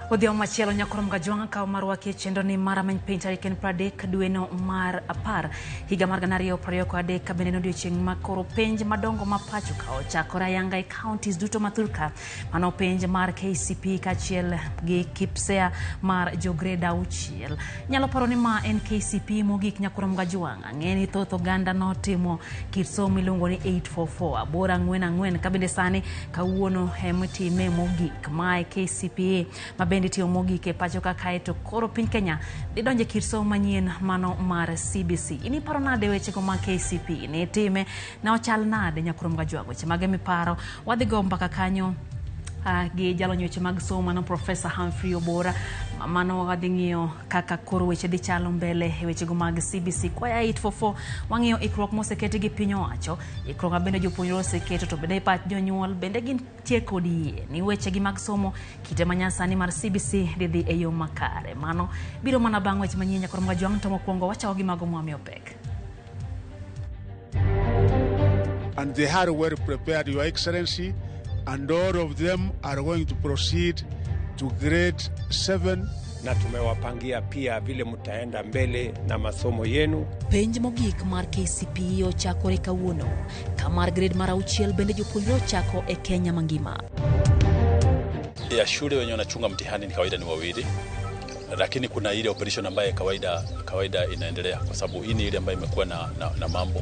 Odhiambo machielo nyakoro Mgajwang' kawo marwa e chenro ni mar Rameny Piny tarik en 30 dweno mar 10 higa mar 2023, ka bende en odiochieng' ma koro penj madongo ma pacho ka ochakore ayanga e counties duto ma thurka. Mano penj mar KCPE kaachiel gi KPSEA mar jo grade 6. Nyalo paro ni ma en KCPE mogik nyakoro Mgajwang'. Ang'e ni thoth oganda notimo kit somo miluongo ni 844 844, ka bende sani kawuono emitime mogik. Mae KCPE ma bende itimo mogik e pacho ka, kae to koro piny Kenya dhi donjo e kit somo manyien mano mar CBC. In iparo nade wechego mag KCPE? Ni itime ne ochal nade nyakoro Mgajwang'? Weche mage miparo? Wadhi go mbaka kanyo gi jalony weche mag somo mano Professor Humphrey Obora. Mano wadhi ng'iyo kaka koro weche dhi chalo mbele e wechego mag CBC. Kwaya 844 wang'iyo ikruok moseketi gi piny owacho, ikruok ma bende jopuonjre oseketo, to bende pach jonyuol bende gintie kod yie ni wechegi mag somo kite manyasani mar CBC dhi dhi e yo makare. Mano biro mana bang' weche manyien nyakoro Mgajwang', to mokwongo wachako gi mago mwamiyo pek. And they are well prepared, Your Excellency, and all of them are going to proceed to grade 7. Na tumewapangia pia vile mtaenda mbele na masomo yenu. Penj mogik mar KCPE ochakore kawuono, ka mar grade mar 6 bende jopuonjre ochako e Kenya mangima. Ya shule wenye wanachunga mtihani ni kawaida ni wawili, lakini kuna ile operation ambayo kawaida inaendelea, kwa sababu hii ni ile ambayo imekuwa na mambo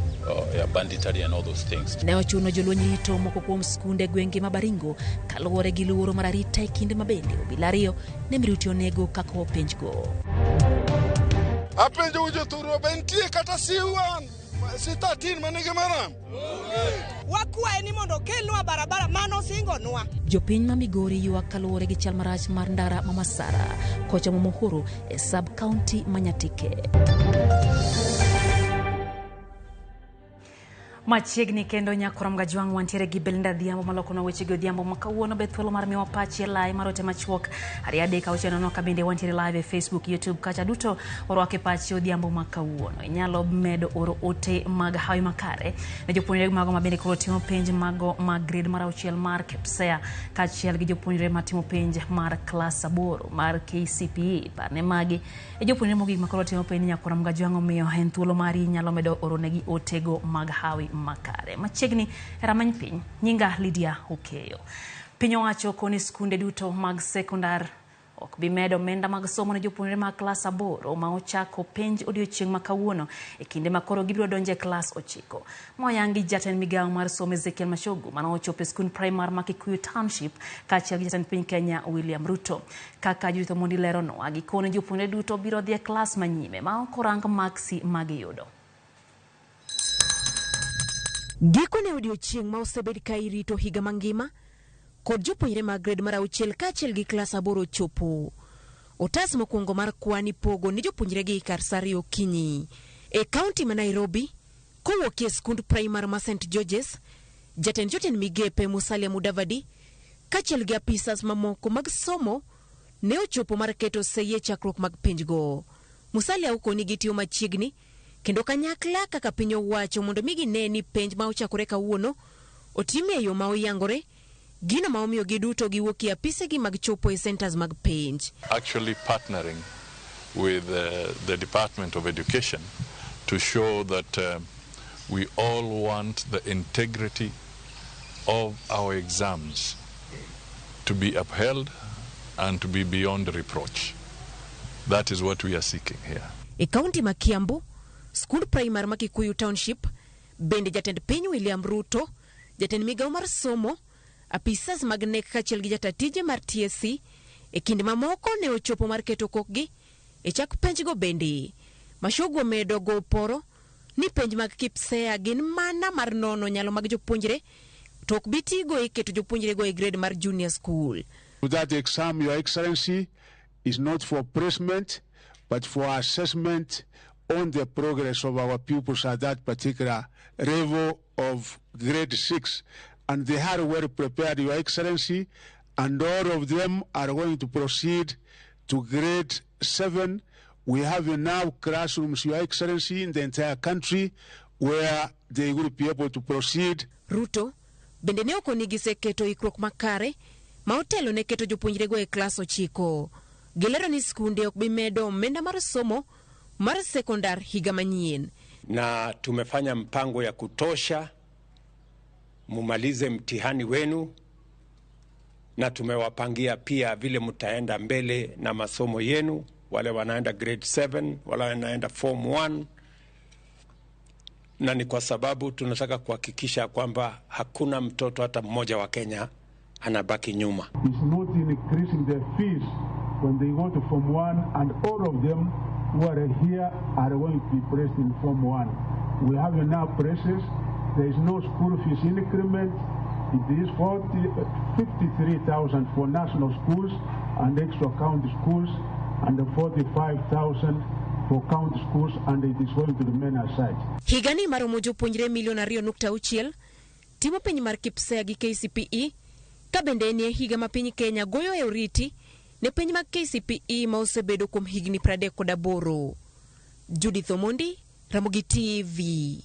ya banditry and all those things. Ne ochuno jolweny rito moko kuom skunde gwenge ma Baringo kaluwore gi luoro mar arita e kinde ma bende obila 2 ne miruti onego kaka penjgo. Apenjo jothurwa, be nitie kata C1 C13 manigi maram? Wakwaye ni mondo okelnwa barabara mano osingonwa. Jopiny ma Migori ywak kaluwore gi chal marach mar ndara ma Masara kochomo Muhuru e sub county ma Nyatike. Machiegni kendo nyakoro Mgajwang' wantiere gi Belinda Adhiambo malokonwa weche gi odhiambo ma kawuono. Be thuolo mar miwa pachi e lai mar ote machuok 2 3 6 0, ka bende wantiere live e Facebook, YouTube kacha duto orwake pachi odhiambo ma kawuono. Inyalo medo oro ote mag hawi makare ne jopuonjre mago ma bende koro timo penj mago mag grade mar 6 mar KPSEA kaachiel gi jopuonjre matimo penj mar klas 8 mar KCPE. Parne magi e jopuonjre mogik ma koro timo penj nyakoro Mgajwang', omiyo en thuolo mari, inyalo medo oronegi otego mag hawi makare. Machiegni e rameny piny, nyinga Lydia Okeyo. Piny owacho koni skunde duto mag sekondar ok bi medo omenda mag somo ne jopuonjre mag klas 8 ma ochako penj odiochieng' ma kawuono, e kinde ma koro gibiro donjo e klas 9. Moyangi jatend migawo mar somo Ezekiel Machogu mane ochopo e skund primar ma Kikuyu Township kaachiel gi jatend piny Kenya William Ruto. Kaka Judith Omondi leronwa, gikone jopuonjre duto biro dhi e klas manyime ma ok orang maksi magiyudo. Gikone odiochieng' ma osebed ka irito higa mangima kod jopuonjre mag grade mar 6 kaachiel gi klas 8 chopo. Otas mokwongo mar kwan ipogo ne jopuonjregi kar sa 2 okinyi. E kaunti ma Nairobi, kowuok e skund primar ma St George's, jatend jotend migepe Musalia Mudavadi kaachiel gi apisas mamoko mag somo ne ochopo mar keto sei e chakruok mag penjgo. Musalia okoni gitiyo machiegni kendo kanyakla kaka piny owacho mondo mi gine ni penj ma ochakore kawuono otim e yo ma oyangore, gino ma omiyo giduto giwuok e apisegi mag chopo e centers mag penj. Actually partnering with the Department of Education to show that we all want the integrity of our exams to be upheld and to be beyond reproach. That is what we are seeking here. E kaunti ma Kiambu, skund primar ma Kikuyu Township, bende jatend piny William Ruto, jatend migawo mar somo, apisas mag KNEC kaachiel gi jata tije mar TSC e kind mamoko ne ochopo mar keto kokgi e chak penjgo. Bende Machogu omedo go poro ni penj mag KPSEA gin mana mar nono nyalo mag jopuonjre to ok bi tigo e keto jopuonjrego e grade mar junior school. That exam, Your Excellency, is not for placement, but for assessment on the progress of our pupils at that particular level of grade 6. And they are well prepared, Your Excellency, and all of them are going to proceed to grade 7. We have enough classrooms, Your Excellency, in the entire country where they will be able to proceed. Ruto bende ne okoni giseketo ikruok makare ma otelo ne keto jopuonjrego e klas 9. Gilero ni skunde ok bi medo omenda mar somo mar sekondar higa manyien. Na tumefanya mpango ya kutosha mumalize mtihani wenu, na tumewapangia pia vile mtaenda mbele na masomo yenu, wale wanaenda grade 7, wale wanaenda form 1, na ni kwa sababu tunataka kuhakikisha kwamba hakuna mtoto hata mmoja wa Kenya anabaki nyuma. It's not increasing the fees when they go to form 1, and all of them who are here are going to be placed in form 1. We have enough places. There is no school fees increment. It is 53,000 for national schools and extra county schools, and 45,000 for county schools, and it is going to remain as such. Higani maromo jopuonjre milion 2.6 timo penj mar KPSEA gi KCPE, ka bende en e higa ma piny Kenya goyo e oriti ne penj mag KCPE ma osebedo kuom higni 38. Judith Omondi, Ramogi TV.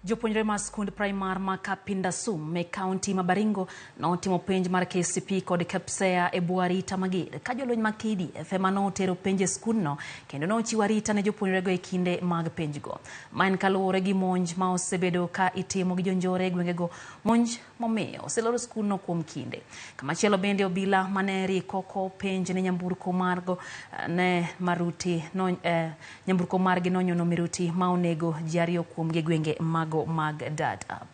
Jopuonjre mar skund primar ma Kapindasum e kaunti ma Baringo notimo penj mar KCPE kod KPSEA e bwo arita mager ka jolweny mag KDF ema notero penj e skundno kendo nochiwo arita ne jopuonjrego e kinde mag penjgo. Ma en kaluwore gi monj ma osebedo ka itimo gi jonjore e gwengego, monj momiyo oseloro skundno kuom kinde. Kamachielo bende obila mane riko penj ne nyamburko margo ne maruti no, nyamburko margi nonyono miruti ma onego ji ariyo kuomgi e gwenge mag Dadaab.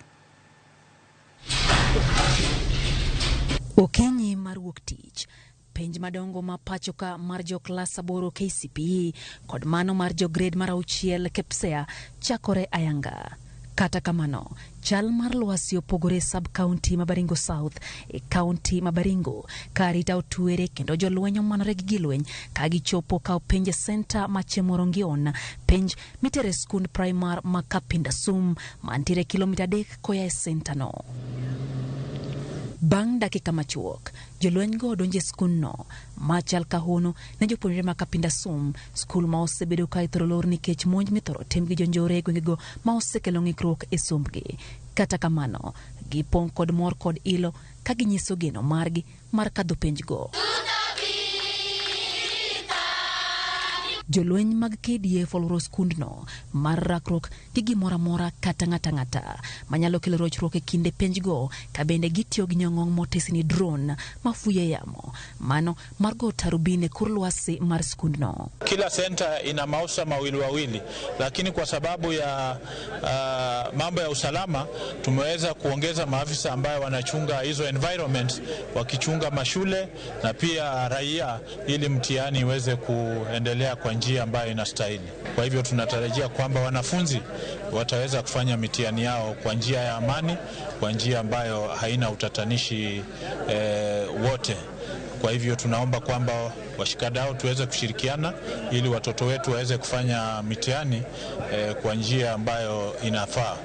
Okinyi mar wuok tich, penj madongo ma pacho ka mar jo klas 8 KCPE kod mano mar jo grade mar 6 KPSEA chakore ayanga. Kata kamano, chal mar lwasi opogore sub county ma Baringo South e county ma Baringo ka arita otwere kendo jolweny omanore gi gilweny ka gichopo kawo penj e senta ma Chemorongion, penj mitere skund primar ma Kapindasum mantiere kilomita 3 koya e senta no. Bang' dakika machuok, jolweny go donjo e skundno machal ka hono ne jopuonjre ma Kapindasum, skul ma osebedo ka ithoro lor nikech monj mithoro tim gi jonjore e gwengego ma osekelo ng'ikruok e sombgi. Kata kamano, gipong' kod mor kod ilo ka ginyiso geno margi mar kadho penjgo. Jolweny mag KDF olworo skundno mar rakruok gi gimoro amora kata ng'ata ng'ata manyalo kelo rochruok e kinde penjgo, ka bende gitiyo gi nyong'ong' motesi ni drone mafuyo e yamo, mano mar go tarubin e kor lwasi mar skundno. Kila senta ina maafisa mawili wawili, lakini kwa sababu ya mambo ya usalama tumeweza kuongeza maafisa ambayo wanachunga hizo environment, wakichunga mashule na pia raia, ili mtihani iweze kuendelea kwa njia ambayo inastahili. Kwa hivyo tunatarajia kwamba wanafunzi wataweza kufanya mitihani yao kwa njia ya amani, kwa njia ambayo haina utatanishi wote. Kwa hivyo tunaomba kwamba washikadau tuweze kushirikiana ili watoto wetu waweze kufanya mitihani kwa njia ambayo inafaa.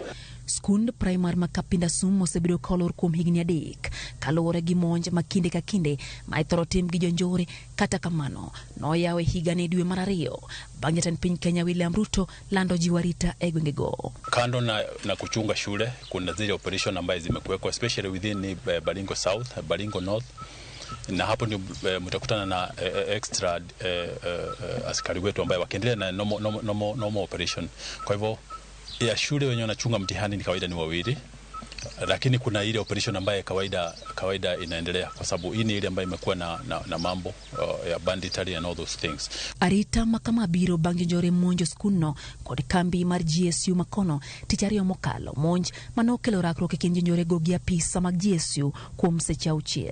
Skund primar ma Kapindasum osebedo ka olor kuom higni 3 kaluwore gi monj ma kinde ka kinde ma ithoro tim gi jonjore. Kata kamano, noyawe higani dwe mar 2 bang' jatend piny Kenya William Ruto lando jiwo arita e gwengego. Kando na kuchunga shule, kuna zile operation ambazo zimekuwekwa especially within Baringo South, Baringo North, na hapo ndio mtakutana na extra askari wetu ambaye wakiendelea na normal operation. Kwa hivyo ya shule wenye wanachunga mtihani ni kawaida ni wawili, lakini kuna ile operation ambayo kawaida inaendelea kwa sababu hii ni ile ambayo imekuwa na mambo ya banditry and all those things. Arita makama biro bang' jonjore monjo skundno kod kambi mar GSU makono tich ariyo mokalo, monj manokelo rakruok e kind jonjore go gi apisa mag GSU kuom seche 6.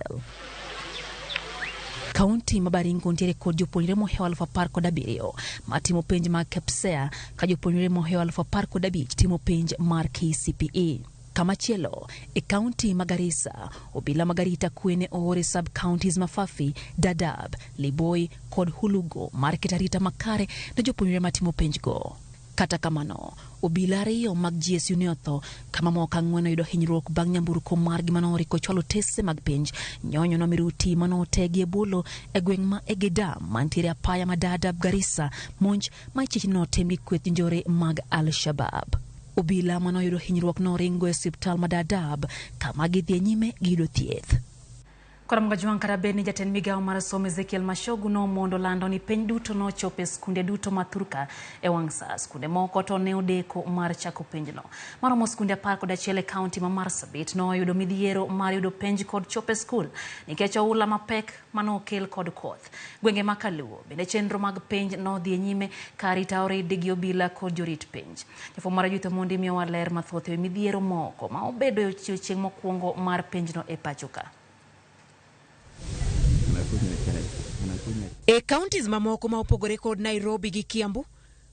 Kaunti ma Baringo nitiere kod jopuonjre mohewo 17,000 matimo penj mag KPSEA ka jopuonjre mohewo 15,000 timo penj mar KCPE. Kamachielo, e kaunti ma Garissa, obila mag arita kwe ne oor e sub counties ma Fafi, Dadaab, Liboi kod Hulugo mar keto arita makare ne jopuonjre matimo penjgo. Kata kamano, obila 2 mag GSU ne otho kama moko 4 oyudo hinyruok bang' nyamburko margi manoriko chwalo tese mag penj nyonyo no miruti manotegi e bolo e gweng' ma Egedam mantiere apaya ma Dadaab Garissa, monj ma ichich notim gi kweth njore mag Al-Shabaab. Obila manoyudo hinyruok noringo e osiptal ma Dadaab kama gidhi nyime gi yudo thieth. Kod Mgajwang' kata bed ni jatend migawo mar somo Ezekiel Machogu nomondo lando ni penj duto nochopo e skunde duto ma thurka e wang' sa. Skunde moko to ne odeko mar chako penjno. Maromo skunde 11 e kaunti ma Marsabit noyudo midhiero mar yudo penj kod chopo e skul nikech oula mapek manokel kod koth. Gwenge ma Kaluo bende chenro mag penj nodhi e nyime ka arita orid gi obila kod jorit penj. Jafwambo mar Judith Omondi miyowa ler mathoth e midhiero moko ma obedo e odiechieng' mokwongo mar penjno e pacho ka. E counties mamoko ma opogore kod Nairobi gi Kiambu,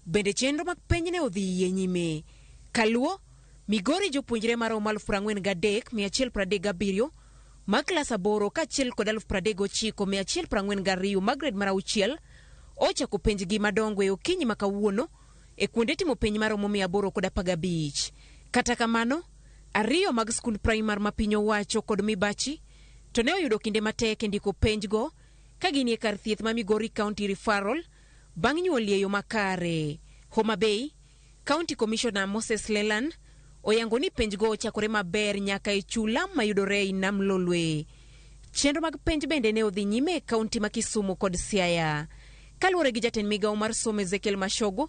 bende chenro mag penj ne odhi e nyime. Kaluo, Migori jopuonjre maromo 43,137 mag klas 8 kaachiel kod 39,142 mag grade mar 6 ochako penjgi madongo e okinyi ma kawuono e kuonde timo penj maromo 815. Kata kamano, 2 mag skund primar ma piny owacho kod Mibachi to ne oyudo kinde matek e ndiko penjgo ka gin e kar thieth ma Migori County Referral bang' nyuol e yo makare. Homa Bay, County Commissioner Moses Lelan oyango ni penjgo ochakore maber nyaka e chula mayudore ei Nam Lolwe. Chenro mag penj bende ne odhi nyime e kaunti ma Kisumu kod Siaya. Kaluwore gi jatend migawo mar somo Ezekiel Machogu,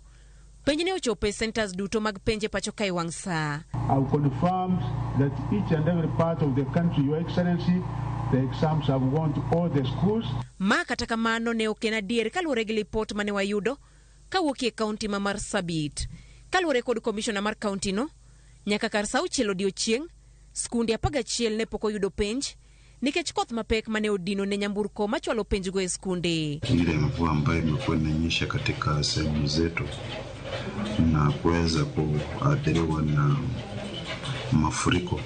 penj ne ochopo e centers duto mag penj e pacho ka e wang' sa. I've confirmed that each and every part of the country, Your Excellency, the exams have gone to all the schools. Ma kata kamano ne ok en adier kaluwore gi lipot mane wayudo kawuok e kaunti ma Marsabit. Kaluwore kod komishona mar kaunti no, nyaka kar sa 6 odiechieng', skunde 11 ne pok oyudo penj nikech koth mapek mane odino ne nyamburko machwalo penjgo e skunde. Ile mvua ambayo imekuwa inanyesha katika sehemu zetu na kuweza kuathiriwa na mafuriko,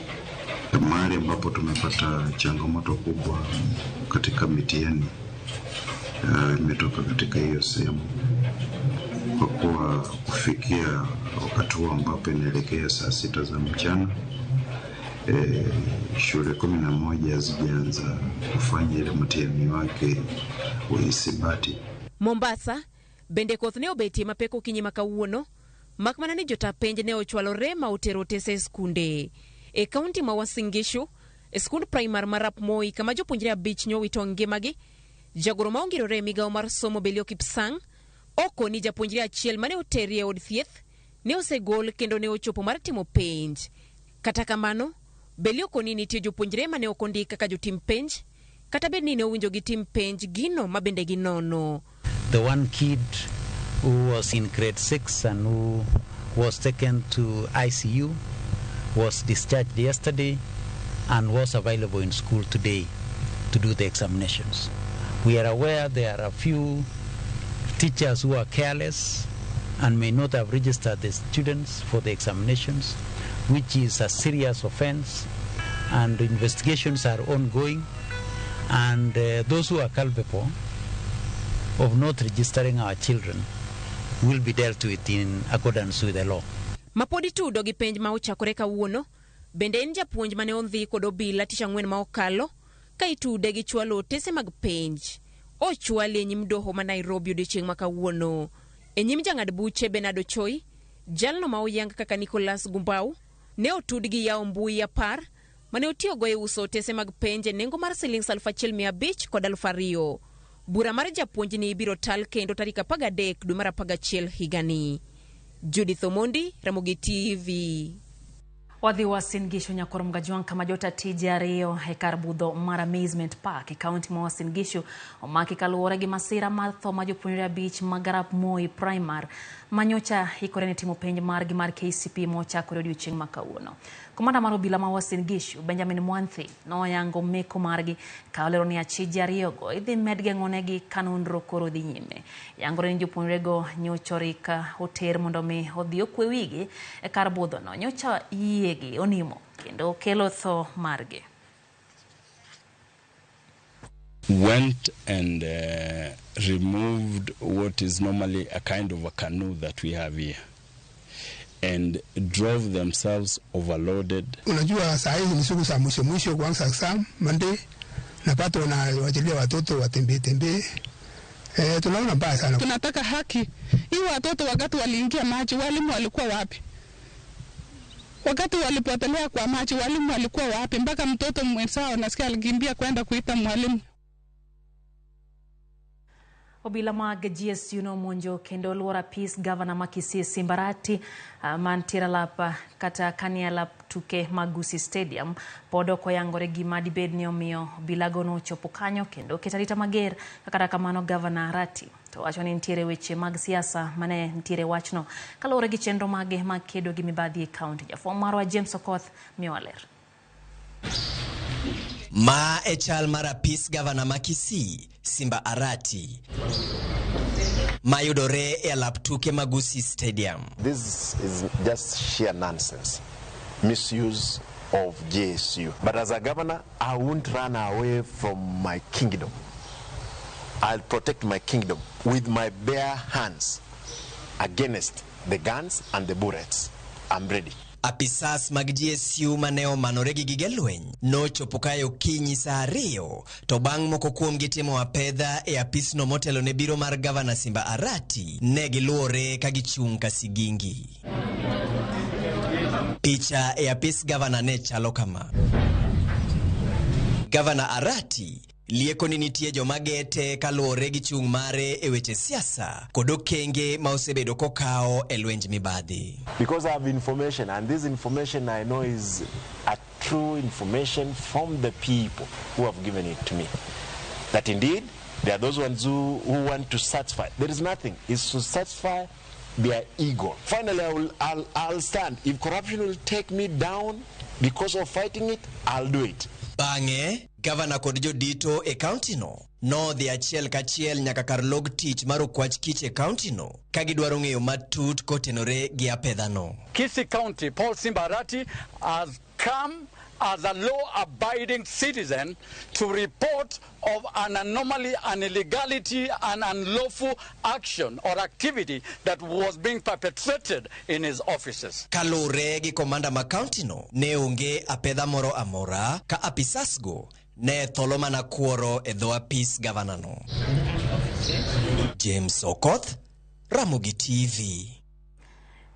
mahali ambapo tumepata changamoto kubwa katika mitihani imetoka katika hiyo sehemu, kwa kuwa kufikia wakati huo ambapo inaelekea saa 6 za mchana, shule 11 hazijaanza kufanya ile mtihani wake wa hisabati. Mombasa bende koth ne obetie mapek okinyi ma kawuono, mak mana ni jota penj ne ochwalore ma otero otese e skunde. E kaunti ma Uasin Gishu, e skund primar mar Arap Moi kama jopuonjre 5 nyowito ngimagi, jagoro ma ongirore e migawo mar somo Belio Kipsang okoni japuonjre achiel mane oteri e od thieth ne osegol kendo ne ochopo mar timo penj. Kata kamano, Belio koni nitie jopuonjre mane ok ondik kaka jotim penj, kata bed ni ne owinjo gitim penj gino ma bende ginono. The one kid who was in grade 6 and who was taken to ICU was discharged yesterday and was available in school today to do the examinations. We are aware there are a few teachers who are careless and may not have registered the students for the examinations, which is a serious offense, and investigations are ongoing, and those who are culpable of not registering our children will be dealt with in accordance with the law. Mapodi tudo gi penj ma ochakore kawuono, bende en japuonj mane ondhi kod obila tich ang'wen ma okalo ka itude gi chwalo otese mag penj. Ochwale e nyim doho ma Nairobi odiechieng' ma kawuono. E nyim jang'ad buche Bernard Ochoi, jalno ma oyang kaka Nicholas Gumbau ne otud gi yawo mbui 10 mane otiyogo e uso otese mag penj e nengo mar siling 1500 kod 2000. Bura mar japuonjni ibiro tal kendo tarik 13 dwe mar 11 higani. Judith Omondi, Ramogi TV. Wadhi Uasin Gishu nyakor Mgajwang' kama jota tije 2 e kar budho mar Amusement Park e kaunti ma Uasin Gishu omaki kaluwore gi masira mar tho ma jopuonjre 5 mag Arap Moi Primar manyocha ikore ne timo penj margi mar KCPE mochakore odiechieng' ma kawuono. Komanda mar obila ma Uasin Gishu Benjamin Mwanthi noyango meko margi ka olero ni achije 2 go idhi med geng'onegi ka nonro koro dhi nyime. Yangore ni jopuonjrego nyocha orik oter mondo mi odhi okwe wigi e kar budhono. Nyocha yiegi onimo kendo kelo tho margi. Went and removed what is normally a kind of a canoe that we have here and drove themselves overloaded. Unajua saa hizi ni siku za mwisho mwisho kuanza exam Monday, napata wanawachilia watoto watembee tembee. Tunaona mbaya sana. Tunataka haki. Hii watoto wakati waliingia maji, walimu walikuwa wapi? Wakati walipotelea kwa maji, walimu walikuwa wapi? Mpaka mtoto mwenzao nasikia alikimbia kwenda kuita mwalimu. Obila mag GSU nomonjo kendo oluoro apis gavana ma Kisii Simba Arati mantiere alap kata kanie alap tuke mag Gusii Stadium pod ok oyangore gima dibed ni omiyo obilago nochopo kanyo kendo keto arita mager. Kata kamano gavana Arati to wacho ni nitiere weche mag siasa mane nitiere wachno kaluwore gi chenro mage mag kedo gi mibadhi e kaunti. Jafwambo marwa James Okoth miyowa ler. Ma e chal mar apis gavana ma Kisii Simba Arati mayudore e alap tuke mag Gusii Stadium. This is just sheer nonsense, misuse of JSU. But as a governor, I won't run away from my kingdom. I'll protect my kingdom with my bare hands against the guns and the bullets. I'm ready. Apisas mag GSU mane omanore gi gige lweny nochopo kae okinyi saa 2 to bang' moko kuomgi timo apedha e apisno motelo ne biro mar gavana Simba Arati ne giluore ka gichung' ka sigingi. Picha e apis gavana ne chalo kama. Gavana Arati lieko ni nitie joma gete kaluwore gi chung' mare e weche siasa kod okenge ma osebedo kokawo e lwenj mibadhi. Because I have information, and this information I know is a true information from the people who have given it to me. That indeed, there are those ones who want to satisfy. There is nothing. It's to satisfy their ego. Finally, I'll stand. If corruption will take me down because of fighting it, I'll do it. Bang'e, gavana kod jodito e kaunti no nodhi achiel kachiel nyaka kar log tich mar okwach kich e kaunti no ka gidwaro ng'eyo matut kotenore gi apedhano. Kisii County, Paul Simba Arati has come as a law-abiding citizen to report of an anomaly, an illegality, an unlawful action or activity that was being perpetrated in his offices. Kaluwore gi komanda ma kaunti no, ne onge apedha moro amora ka apisasgo ne tholo mana kuoro e dho apis gavana no. James Okoth, Ramogi TV.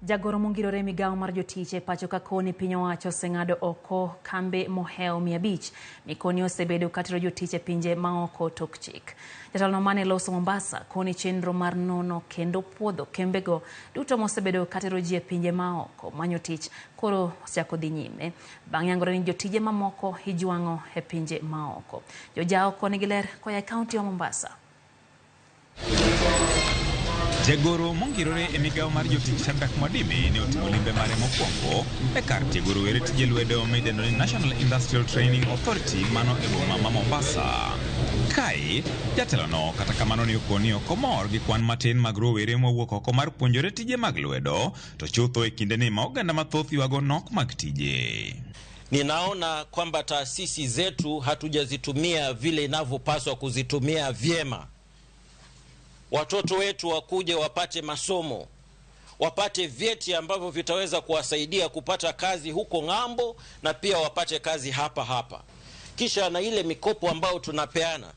Jagoro mongirore migawo mar jotich e pacho ka koni piny owacho oseng'ado oko kambe mohewo 500 mikoni osebedo katero jotich e pinje maoko tok chik. Jatelo mane loso Mombasa koni chenro mar nono kendo puodho kembego duto mosebedo katero ji e pinje maoko manyo tich koro osechako dhi nyime bang' yangore ni jotije mamoko ijwang'o e pinje maoko. Jojao koni gi ler koa e kaunti ma Mombasa. Jagoro mongirore e migawo mar jotich Shadrack Mwadime ne otimo limbe mare mokwongo e kar tiego rowere tije lwedo midendo ni National Industrial Training Authority mano e boma ma Mombasa. Kae, jatelono kata kamano ne okoni ok omor gi kwan matin mag rowere mowuok oko mar puonjore tije mag lwedo to chutho e kindeni ma oganda mathoth ywago nok mag tije. Ninaona kwamba taasisi zetu hatujazitumia vile inavyopaswa kuzitumia vyema. Watoto wetu wakuje wapate masomo, wapate vyeti ambavyo vitaweza kuwasaidia kupata kazi huko ng'ambo na pia wapate kazi hapa hapa. Kisha na ile mikopo ambayo tunapeana,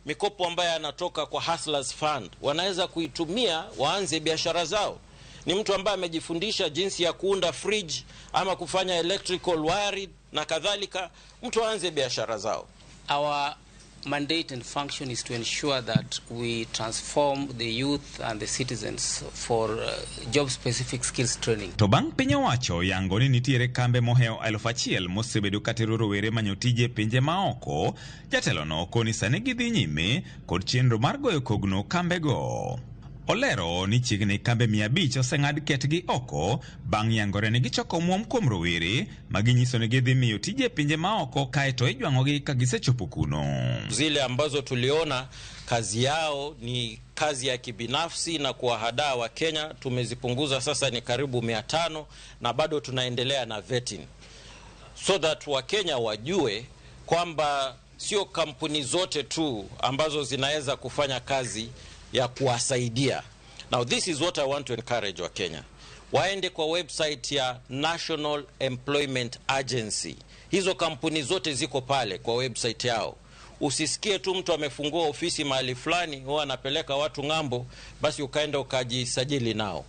mikopo ambayo yanatoka kwa Hustlers Fund, wanaweza kuitumia waanze biashara zao. Ni mtu ambaye amejifundisha jinsi ya kuunda fridge ama kufanya electrical wiring na kadhalika, mtu aanze biashara zao. Our mandate and function is to ensure that we transform the youth and the citizens for job-specific skills training. To bang' piny owacho yango ni nitiere kambe mohewo 1000 mosebedo katero rowere manyo tije e pinje maoko, jatelono koni sani gidhi nyime kod chenro mar goyo kogno kambego. Olero ni chiegni kambe 500 oseng'ad ketgi oko bang' yangore ni gichoko omuom kuom rowere ma ginyiso ni gidhi miyo tije e pinje maoko kaeto ijwang'ogi ka gisechopo kuno. Zile ambazo tuliona kazi yao ni kazi ya kibinafsi na kuwahadaa wa Kenya tumezipunguza sasa ni karibu 500 na bado tunaendelea na vetting so that Wakenya wajue kwamba sio kampuni zote tu ambazo zinaweza kufanya kazi ya kuwasaidia. Now this is what I want to encourage wa Kenya. Waende kwa website ya National Employment Agency. Hizo kampuni zote ziko pale kwa website yao. Usisikie tu mtu amefungua ofisi mahali fulani, huwa anapeleka watu ng'ambo, basi ukaenda ukajisajili nao.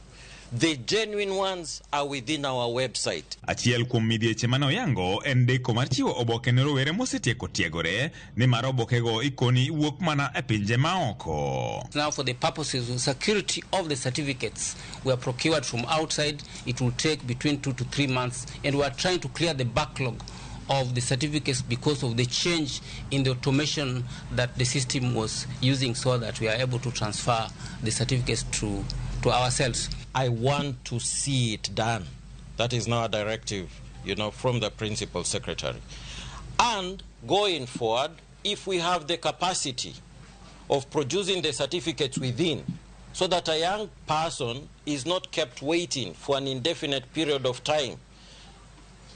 The genuine ones are within our website. Achiel kuom midhieche mane oyango en deko mar chiwo oboke ne rowere mosetieko tiegore, nimar obokego ikoni wuok mana e pinje maoko. Now, for the purposes of security of the certificates, we are procured from outside. It will take between 2 to 3 months, and we are trying to clear the backlog of the certificates because of the change in the automation that the system was using, so that we are able to transfer the certificates to ourselves. I want to see it done. That is now a directive, you know, from the principal secretary. And going forward, if we have the capacity of producing the certificates within, so that a young person is not kept waiting for an indefinite period of time,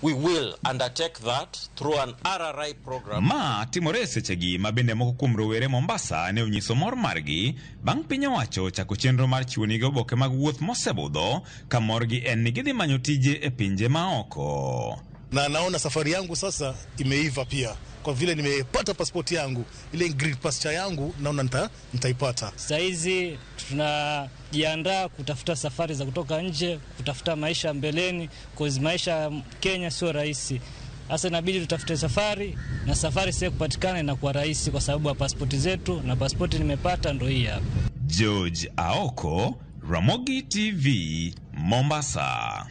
we will undertake that through an RRI program. Ma timore sechegi ma bende moko kuom rowere Mombasa ne onyiso mor margi bang' piny owacho chako chenro mar chiwo negi oboke mag wuoth mosebudho, ka morgi en ni gidhi manyo tije e pinje maoko. Na naona safari yangu sasa imeiva pia, kwa vile nimepata pasipoti yangu, ile green passport yangu naona nitaipata. Saizi tunajiandaa kutafuta safari za kutoka nje, kutafuta maisha mbeleni, cause maisha Kenya sio rahisi. Sasa inabidi tutafute safari, na safari sio kupatikana inakuwa rahisi kwa sababu ya pasipoti zetu, na pasipoti nimepata ndo hii hapa. George Aoko, Ramogi TV, Mombasa.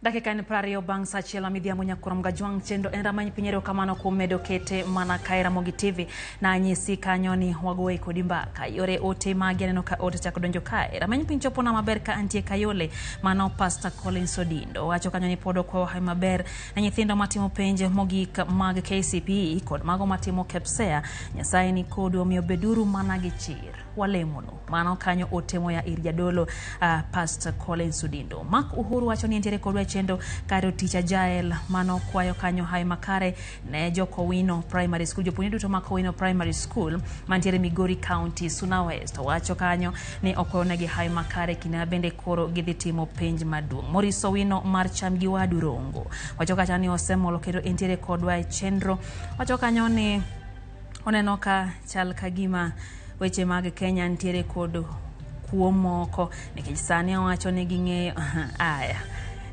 Dakika en 20 bang' sa achiel midhiambo nyakurom Gajwang' chendo en ramany piny erokamano kuom medo kete mana kae Ramogi TV na anyisi kanyo ni wagoye kodi mbaka yore ote magi aneno ka ote chako donjo kae ramany piny chopo na maber ka antie Kayole mano Pastor Collins Odindo wacho kanyo ni pod okwayo hawi maber na nyithindo matimo penj mogik mag KCPE kod mago matimo KPSEA. Nyasaye ni kodu omiyo beduru mana gi chir walemono. Mano kanyo ote moya ir jadolo Pastor Collins Odindo. Mark Uhuru wacho ni entiere kodwa chendo kare ticha Jael mano kwayo kanyo hawi makare ne Jokowino Primary School, jopuonjre duto ma Kowino Primary School mantiere Migori County, Suna West. Wacho kanyo ni okwayonegi hawi makare kinde bende koro gidhi timo penj maduong'. Maurice Owino mar cham gi wadu Rongo wacho kacha ni osemolo kendo entiere kodwa e chenro. Wacho kanyo ni oneno ka chal ka gima weche mag Kenya nitiere kod kuo moko nikech sani owacho ni ging'eyo aya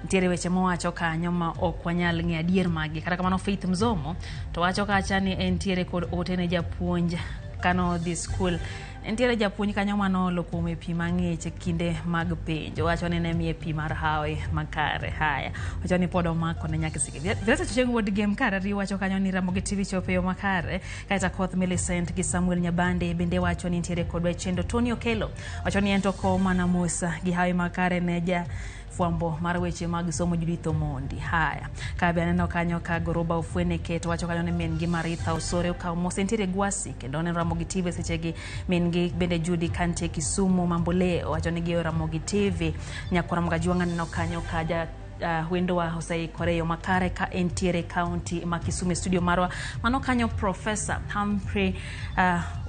nitiere weche mowacho kanyo ma ok wanyal ng'eyo adier magi. Kata kamano Faith Mzomo to wacho kacha ni entiere kod ote ne japuonj kano dhi skul. Nitiere japuonj kanyo manoolo kuome pi mang'ich e kinde mag penj. Owacho ni ne miye pi mar hawi makare. Haya, wacho ni pod omako ne nyaka sike. Virata Chieng' wuod Gem kar ariyo wacho kanyo ni Ramogi TV chopo e yo makare. Kaeto Koth Millicent gi Samuel Nyabande bende wacho ni nitiere kodwa e chendo. Tony Okelo wacho ni en to kowo mana Musa gi hawi makare ne ja fwambo mar weche mag somo Judith Omondi. Haya, kabe aneno kanyo ka Goroba Ofwene keto wacho kanyo ni min gi Maritha Osore okawo mos entiere Gwasi kendo oneno Ramogi TV sechegi. Min gi bende Judy Kante Kisumu Mambole wacho ni giyo Ramogi TV. Nyakwara Mgajwang' aneno kanyo ka ja wendowa oseikore yo makare ka entiere county ma Kisumu studio marwa. Mano kanyo Professor Humphrey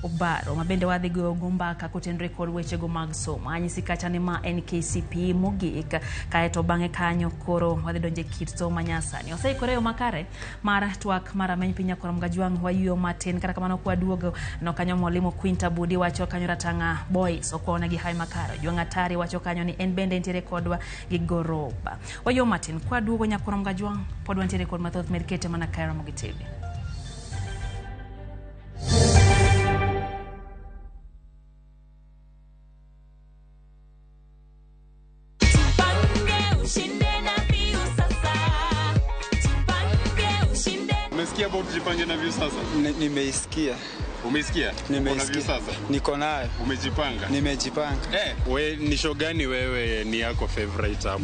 Obaro ma bende wadhi goyo go mbaka kotenore kod wechego mag somo. Anyisi kacha ni ma en KCPE mogik kaeto bang'e kanyo koro wadhi donje kit somo manyasani. Oseikore yo makare mar twak mar rameny piny Nyakwar Mgajwang' wayueyo matin. Kata kamano kwaduogo no kanyo mwalimu Quinta Budi wacho kanyo Ratanga Boys okwonegi hawi makare. Jwang' Atari wacho kanyo ni en bende entiere kodwa gi Goroba. Wayueyo matin kwaduogo Nyakwar Mgajwang' pod wantiere kod mathoth med kete mana kae Ramogi TV. Umesikia about Jipange na Viusasa? Nimeisikia. Umeisikia? Nimeisikia. Niko nayo. Umejipanga? Nimejipanga. We ni show gani wewe ni yako favorite hapo?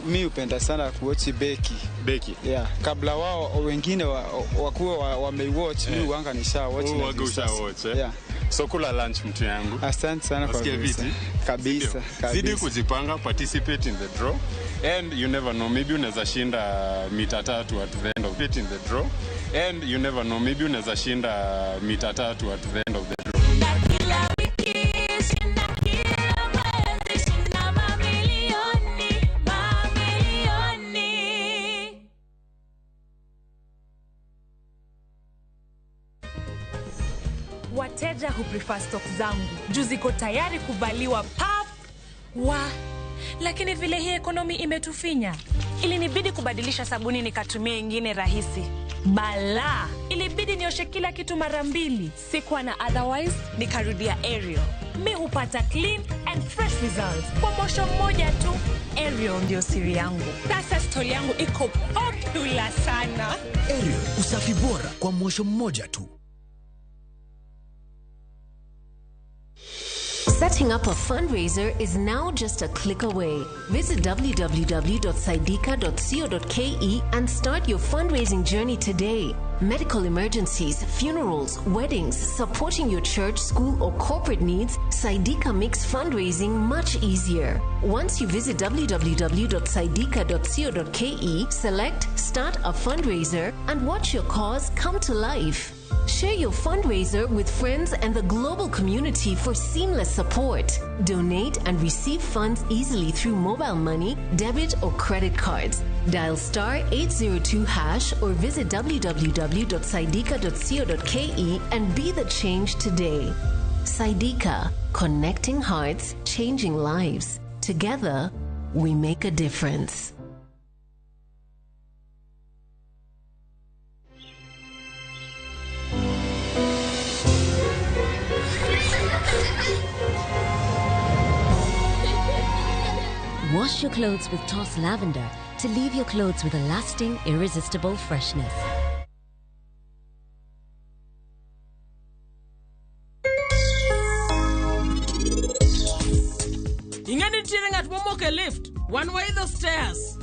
Mi upenda sana kuwatch Beki. Beki? Yeah. Kabla wao wengine wakuwa wameiwatch, mi huanga nisha watch na Viusasa. Watch, eh? Yeah. So kula lunch mtu yangu. Asante sana kwa viti. Kabisa, kabisa. Zidi kujipanga, participate in the draw. And you never know, maybe unaweza shinda mita 3 at the end of it in the draw. And you never know, maybe unaweza shinda mita 3 at the end of the draw. Wateja huprefer stock zangu juu ziko tayari kuvaliwa pap wa Lakini vile hii ekonomi imetufinya, ilinibidi kubadilisha sabuni nikatumia ingine rahisi. Bala, ilibidi nioshe kila kitu mara mbili. Sikuwa na otherwise, nikarudia Ariel. Mi hupata clean and fresh results kwa mosho mmoja tu. Ariel ndio siri yangu. Sasa stoli yangu iko popular sana. Ariel, usafi bora kwa mosho mmoja tu. Setting up a fundraiser is now just a click away. Visit www.saidika.co.ke and start your fundraising journey today. Medical emergencies, funerals, weddings, supporting your church, school, or corporate needs, Saidika makes fundraising much easier. Once you visit www.saidika.co.ke, select Start a Fundraiser and watch your cause come to life. Share your fundraiser with friends and the global community for seamless support. Donate and receive funds easily through mobile money, debit, or credit cards. Dial star 802 hash or visit www.saidika.co.ke and be the change today. Saidika, connecting hearts, changing lives. Together, we make a difference. Wash your clothes with Toss Lavender to leave your clothes with a lasting, irresistible freshness. Ing'e ni nitiere ng'at momoko e lift, wan waidho stairs.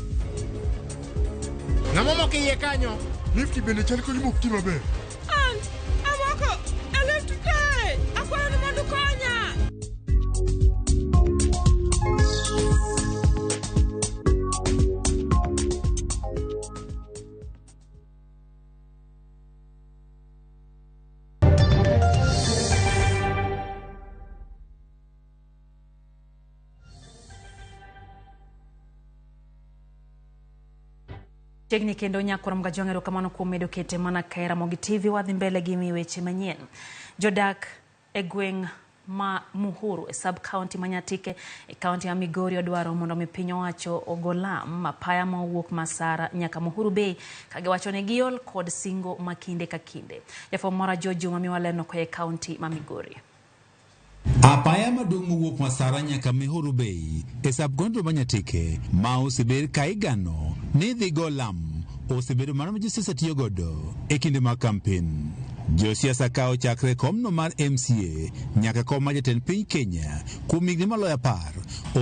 Ng'ama omoko iye kanyo? Lift bende chal ka gima ok ti maber. Aunt, amoko e lift kae. Akwayo ni mondo ukonya. Chiegni kendo nyakoro Mgajwang' erokamano kuom medo kete mana ka e Ramogi TV. Wadhi mbele gi mi weche manyien. Jodak e gweng' ma Muhuru e sub county ma Nyatike e county ya Migori odwaro mondo mi piny owacho ogo lam apaya ma owuok Masara nyaka Muhuru Bay kagiwacho ni giol kod singo ma kinde ka kinde. Jafwambo moro George Juma miwa lerno koa e county ma Migori. Apaya maduong' mowuok Masara nyaka Muhuru Bay e sub county ma Nyatike ma osebed ka igano ni dhi go lam osebedo mano ma josiasa tiyo godo e kinde mag kampen. Josiasa ka ochakre komno mar MCA nyaka kom mar jatend piny Kenya kuom higni maloyo 10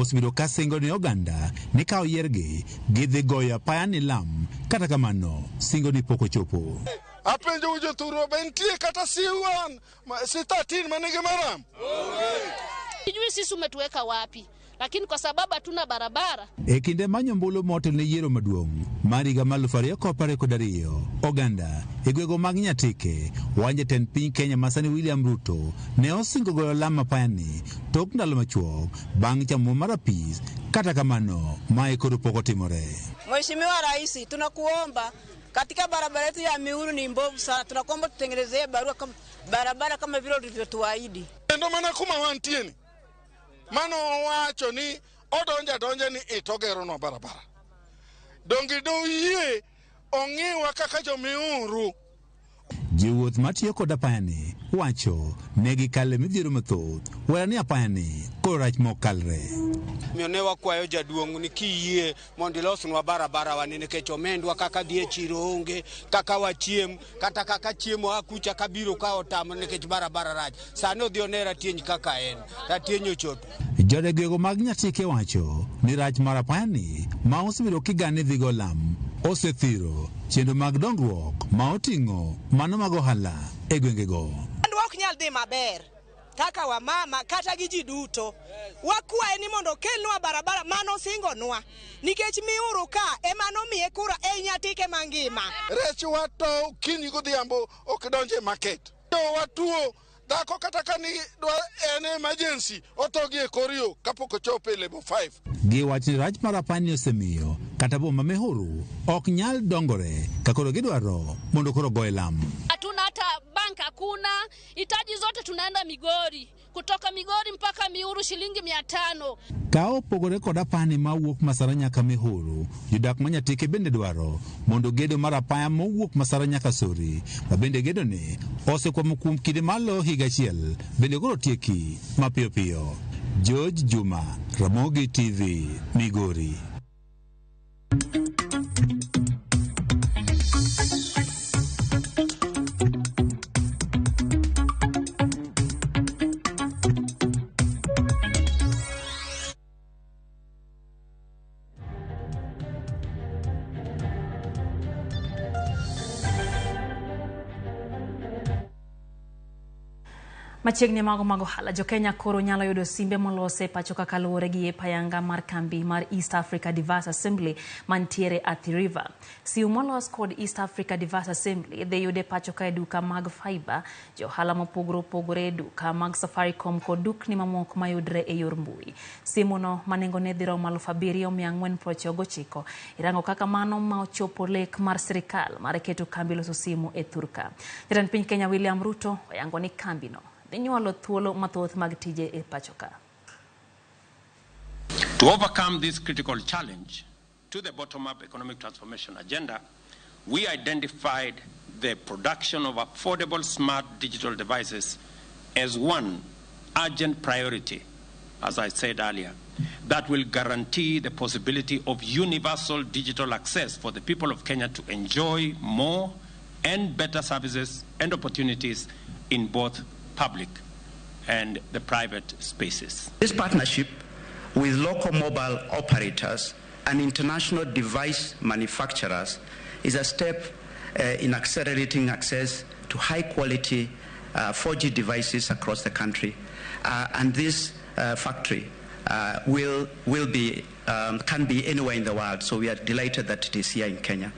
osebedo ka singo ne oganda ni ka oyiergi gidhi goyo apaya ni lam, kata kamano singo ni pok ochopo. Apenjo jothurwa be nitie kata C1 C13 manigi maram? Sijui sisi umetuweka wapi, lakini kwa sababu hatuna barabara. E kinde manyo ombulu motel ne yiero maduong' mar higa mar 2022, oganda e gwego mag Nyatike wach jatend piny Kenya masani William Ruto ne osingo goyo lam apayani tok ndalo machuok bang' chamo mar apis. Kata kamano mae koro pok otimore. Mheshimiwa Rais, tunakuomba katika barabara yetu ya Muhuru ni mbovu sana, tunakuomba tutengenezee barua kama barabara kama vile ulivyotuahidi. Kendo mana kuma wantie ni mano owacho ni odonja donja ni itogeronwa barabara. Donge doyie ong'iwa kaka jo Muhuru. Jowuoth matiyo kod apayani wacho ne gikale midhiero mathoth wera ni apayani koro rach mok kalre. Omiyo ne wakwayo jaduong' ni kiyie mondo ilosnwa barabara wani nikech omendwa kaka dhi e chiro onge, kaka wachiem, kata kaka chiemo a kucha kabiro ka otamo nikech barabara rach. Sani odhi one Ratieny kaka en, Ratieny ochopo. Jodegwego mag Nyatike wacho ni rach mar apayani ma osebedo kigane dhi go lam osethiro chenro mag dongruok ma oting'o mano mag ohala e gwengego. Andwa ok nyal dhi maber kaka wamama kata gi ji duto. Wakwaye ni mondo okelnwa barabara mano singonwa nikech Muhuru ka ema nomiye kura e Nyatike mangima. Rech wato okinyi godhiambo ok donj e market. To watuo dhako kata ka ni dwa en emergency otho gi e kor yo kapok ochopo e level 5. Giwacho ni rach mar apayani osemiyo kata boma Muhuru ok nyal dongore ka koro gidwaro mondo koro goye lam. Hatuna hata bank, hakuna hitaji zote, tunaenda Migori. Kutoka Migori mpaka Miuru shilingi 500. Ka opogore kod apani mawuok Masara nyaka Mihuru, jodak ma Nyatike bende dwaro mondo gedo mar apaya mowuok Masara nyaka Sori, ma bende gedoni osekwamo kuom kinde maloyo higa achiel, bende koro tieki mapiyo piyo. George Juma, Ramogi TV, Migori. Machiegni mago mag ohala, jo-Kenya koro nyalo yudo simbe molos e pacho kaka luwore gi payanga mar kambi mar East Africa Device Assembly mantiere Athi River. Simu molos kod East Africa Device Assembly dhi yude pacho ka e duka mag Faiba, johala mopogore opogore, duka mag Safaricom kod dukni mamoko mayudre e yor mbui. Simu no ma nengone dhi romo 7499 irango kaka mano ma ochopo lek mar sirikal mar keto kambi loso simu e thurka. Jatend piny Kenya William Ruto oyango ni kambino dhi nyuolo thuolo mathoth mag tije e pacho ka. To overcome this critical challenge to the bottom-up economic transformation agenda, we identified the production of affordable smart digital devices as one urgent priority, as I said earlier, that will guarantee the possibility of universal digital access for the people of Kenya to enjoy more and better services and opportunities in both public and the private spaces. This partnership with local mobile operators and international device manufacturers is a step in accelerating access to high-quality 4G devices across the country. And this factory will be can be anywhere in the world. So we are delighted that it is here in Kenya.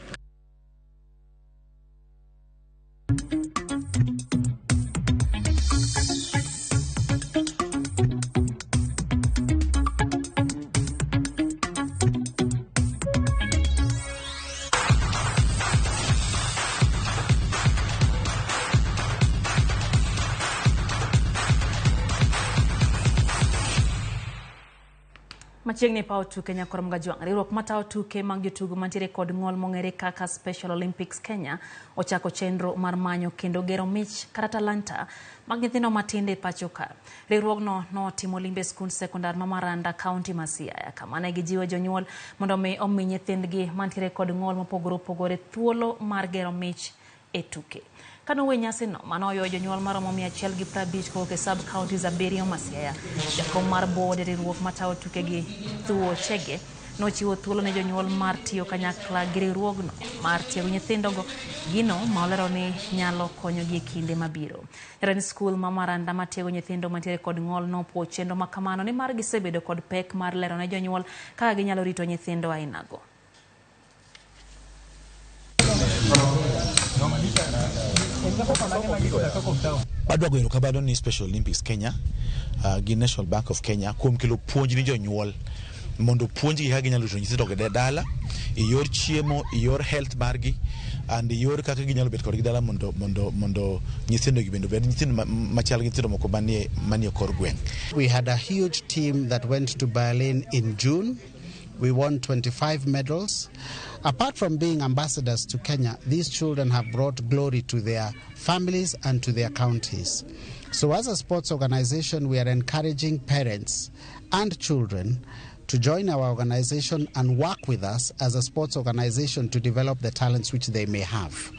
Machiegni paw tuke nyakoro Mgajwang', riwruok matayo tuke mag jotugo mantiere kod ng'ol mong'ere kaka Special Olympics Kenya ochako chenro mar manyo kendo gero mich kata talanta mag nyithindo matindo e pacho ka. Riwruogno notimo limbe skund sekondar ma Maranda, kaunti ma Siaya, kama ne gijiwo jonyuol mondo mi omi nyithindgi mantiere kod ng'ol mopogore opogore thuolo mar gero mich e tuke. Kanowe nyasino manoyo jonyuol maromo 150 kowuok e sub counties 7 ma Siaya. Jakom mar board e riwruok matayo tukegi Thuo Chege nochiwo thuolo ne jonyuol mar tiyo kanyakla gi riwruogno mar tiego nyithindogo, gino ma olero ni nyalo konyogi e kinde mabiro. Jatend skul ma Maranda matiego nyithindo mantiere kod ng'ol nopuo chenro makamano nimar gisebedo kod pek mar lero ne jonyuol kaka ginyalo rito nyithindo ainago. Adwa goyo erokamano ni Special Olympics Kenya gi National Bank of Kenya kuom kelo puonj ni jonyuol mondo puonjgi kaka ginyalo rito nyithindo e dala e yor chiemo, e yor health margi and e yor kaka ginyalo bet kodgi dala mondo nyithindo gi bende obed nyithindo machal gi nyithindo moko manie kor gweng'. We had a huge team that went to Berlin in June. We won 25 medals. Apart from being ambassadors to Kenya, these children have brought glory to their families and to their counties. So as a sports organization, we are encouraging parents and children to join our organization and work with us as a sports organization to develop the talents which they may have.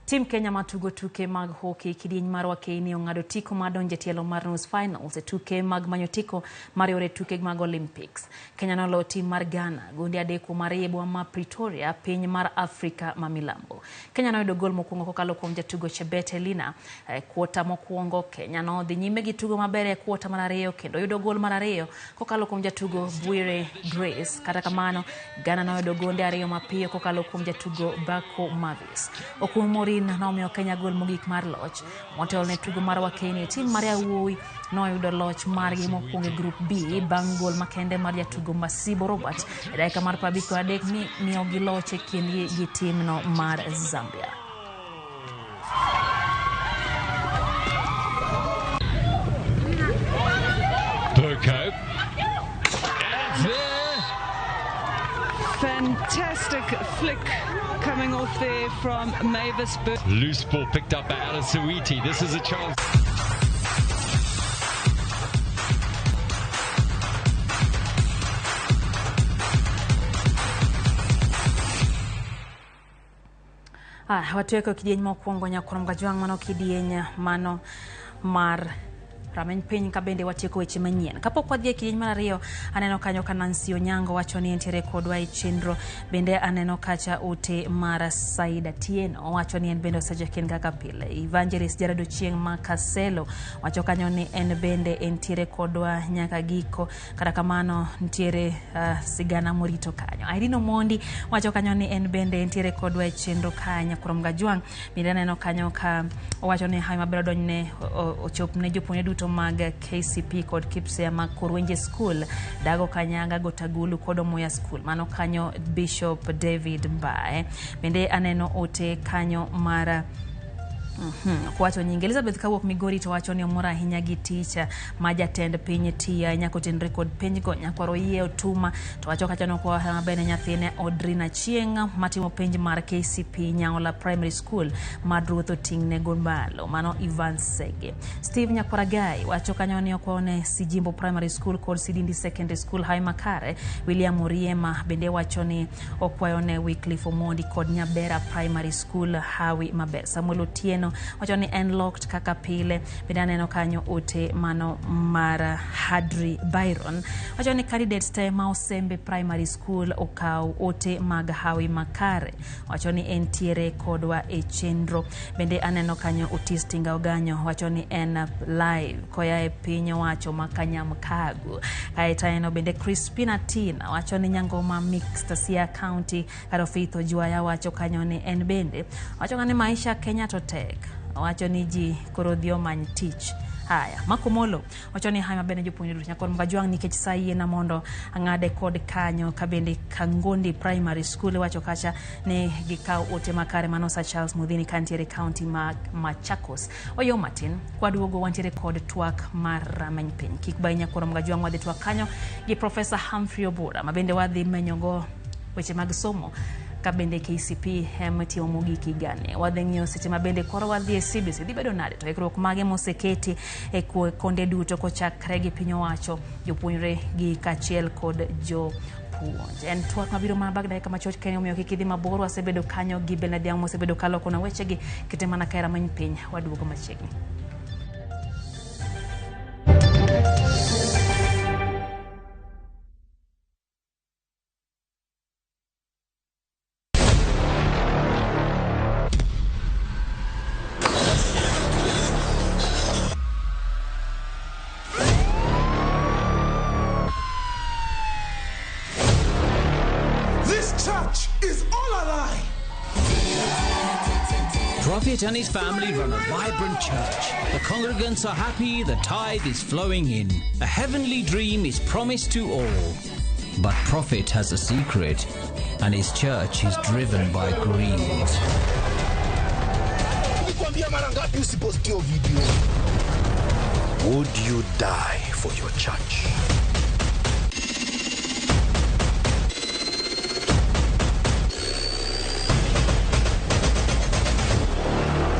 Team Kenya matugo tuke mag hockey kidieny mar Wakeini ong'ado tiko mar donjo e tielo mar nus finals e tuke mag manyo tiko mar yore tuke mag Olympics. Kenya noloyo tim mar Ghana gonde 3-2 e boma ma Pretoria, piny mar Afrika ma Milambo. Kenya noyudo gol mokwongo kokalo kuom jatugo Chebet Elina e kwota mokwongo. Kenya nodhi nyime gi tugo maber e kwota mar ariyo kendo yudo gol mar ariyo kokalo kuom jatugo Bwire Grace. Kata kamano, Ghana noyudo gonde 2 mapiyo kokalo kuom jatugo Bako Mavis. Okumu nomiyo Kenya gol mogik mar loch. Motelo ne tugo mar Wakeini, tim mar yawuowi noyudo loch margi mokwongo e Group B bang' gol makende mar jatugo Masibo Robert e dakika mar 53 miyogi loch e kindgi gi timno mar Zambia. Fantastic flick coming off there from Mavis Bird. Loose ball picked up by Alice Owiti. This is a chance. Watieko kidieny mokwongo nyakurom gajwang' mano kidieny mano mar rameny piny ka bende watieko weche manyien. Kapok wadhi e kidieny mar ariyo, aneno kanyo ka Nancy Onyango wacho ni entiere kodwa e chenro. Bende aneno kacha ote mar Saida Tieno wacho ni en bende osejokin kaka pile. Evangelist Jared Ochieng' ma Kaselo wacho kanyo ni en bende entiere kodwa nyaka giko. Kata kamano nitiere sigana morito kanyo. Irene Omondi wacho kanyo ni en bende entiere kodwa e chenro ka nyakurom gajwang'. Bende aneno kanyo ka owacho ni hawi maber odonjne ochopne jopuonjre duto mag KCP kod KIPSEA mag Korwenje School, Dago Kanyanga, Gotagulu kod Omoya School. Mano kanyo Bishop David Mbae. Bende aneno ote kanyo mar kwacho nying Elizabeth kawuok Migori to wacho ni omor ahinya gi tich ma jatend piny tiyo ahinya kotenore kod penj go. Nyakwar Oyie Otuma to wacho kacha nokwa maber ne nyathine Audrina Chieng' matimo penj mar KCP Nyaola Primary School mad ruoth oting'ne go malo. Mano Ivan Sege. Steve Nyakwaragai wacho kanyo ni okwone Sijimbo Primary School kod Sidindi Secondary School hawi makare. William Oriema bende wacho ni okwayo ne Wycliffe Omondi kod Nyabera Primary School hawi maber. Samuel Otieno wacho ni en locked kaka pile. Bende aneno kanyo ote mano mar Hadri Byron wacho ni candidates te ma Osembe Primary School okaw ote mag hawi makare. Wacho ni entiere kodwa e chenro. Bende aneno kanyo Otis Tinga Oganyo wacho ni en live koya e piny owacho ma Kanyamkago. Kaeto aneno bende Crispina Tina wacho ni Nyangoma Mixed Siaya County. Kata Faith Ojwaya wacho kanyo ni en bende wacho ni maisha Kenya to tek. Wacho ni ji koro dhi omany tich. Haya, Makomolo wacho ni haya maber ne jopuonjre duto nyakor Mgajwang' nikech sa yiena mondo ang'ade kod kanyo ka bende Kangondi Primary School wacho kacha ni gikaw ote makare mano Sir Charles Mudhini kantiere county ma Machakos. Oyo matin kwaduogo wantiere kod twak mar rameny piny. Kik bai nyakor Mgajwang' wadhi twak kanyo gi Professor Humphrey Obura ma bende wadhi menyogo weche mag somo ka bende KCP timo mogik higani. Wadhi ng'iyo seche ma bende koro wadhi e CBC dhi bedo nade to ikruok mage moseketi e konde duto kochakre gi piny owacho, jopuonjre gi kaachiel kod jopuonj. En twak mabiro mana bang' dakika machuok kende, omiyo kik idhi mabor. Wasebedo kanyo gi Bernard Dhiang' mosebedo kalokona wechegi kete mana ka e rameny piny. Waduogo machiegni. Prophet and his family run a vibrant church. The congregants are happy, the tithe is flowing in. A heavenly dream is promised to all. But Prophet has a secret, and his church is driven by greed. Would you die for your church?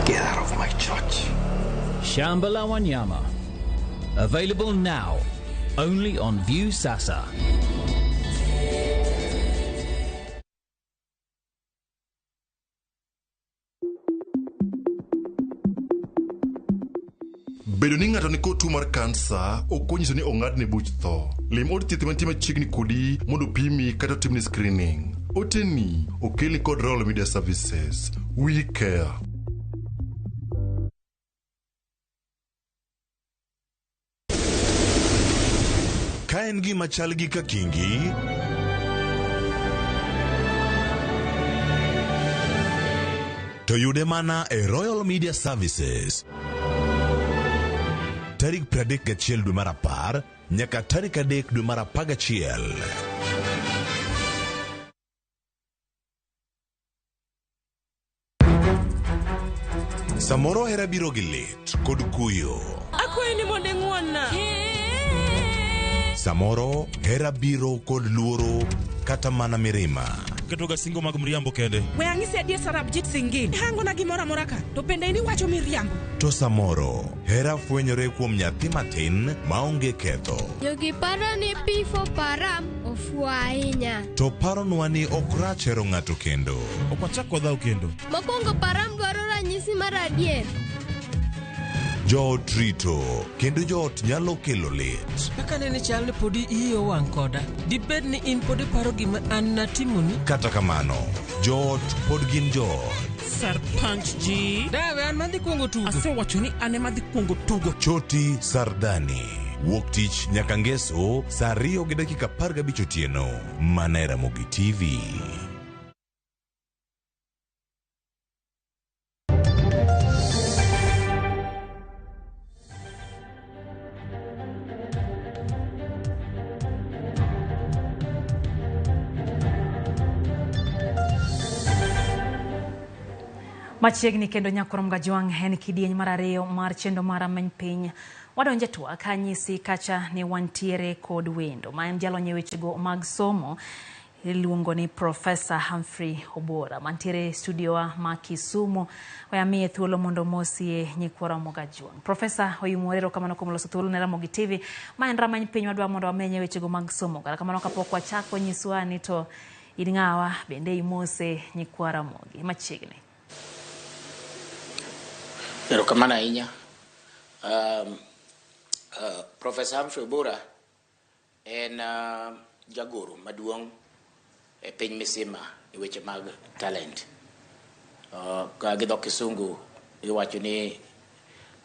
Get out of my church. Shamba la Wanyama. Available now, only on View Sasa. Bedo ni ng'ato nikod tuo mar kansa ok onyiso ni ong'adne buch tho. Lim od thieth mantie machiegni kodi mondo pimi kata otimni screening. Oteni okelni kod Royal Media Services. We care. Ka en gima chal gi kakingi, to yude mana e Royal Media Services. Tarik 31 dwe mar 10 nyaka tarik 3 dwe mar 11. Samoro hera biro gi lit kod kuyo. Akwayi ni mondo ing'won-na. Samoro hera biro kod luoro kata mana mirima. Ketoga singo mag mriambo kende. We ang'isi adier Sarabjit Singh Gill. Ihangona gimoro amora ka, to bende in iwacho miriambo. To samoro, hera fwenyore kuom nyathi matin maonge ketho. Jogi paro ni P for Param ofuwo ahinya. To paronwa ni ok rach hero ng'ato kendo. Ok wachak wadhaw kendo. Mokwongo Param dwaro ranyisi mar adier. Joot rito, kendo joot nyalo kelo lit. Kaka nene chal ni podi iyi owang' koda. Dibed ni in pod iparo gima an natimoni? Kata kamano, joot pod gin joot. Sarpanch ji. Dawe an madhi kuongo tugo. Asewacho ni an ema adhi kuongo tugo. Choti Sardani. Wuok tich nyaka ngeso saa 2:15 otieno. Mana e Ramogi TV. Machiegni kendo Nyakurom Gajwang' en kidieny mar ariyo mar chenro mar Rameny Piny. Wadonje twak anyisi kacha ni wantiere kod wendo ma en jalony e wechego mag somo iluongo ni Professor Humphrey Obora mantiere e studio wa ma Kisumu. We amiye thuolo mondo mosie nyikwa Ramogi Ajwang'. Professor oyumore erokamano kuom loso thuolo ne Ramogi TV. Ma en Rameny Piny wadwa mondo wamenye wechego mag somo. Kata kamano kapok wachako nyiswa ni to in ng'awa bende imose nyikwa Ramogi machiegni. Erokamano ahinya. Professor Humphrey Obora en jagoro maduong' e piny misima e weche mag talent. Ka gi dho kisungu iwacho ni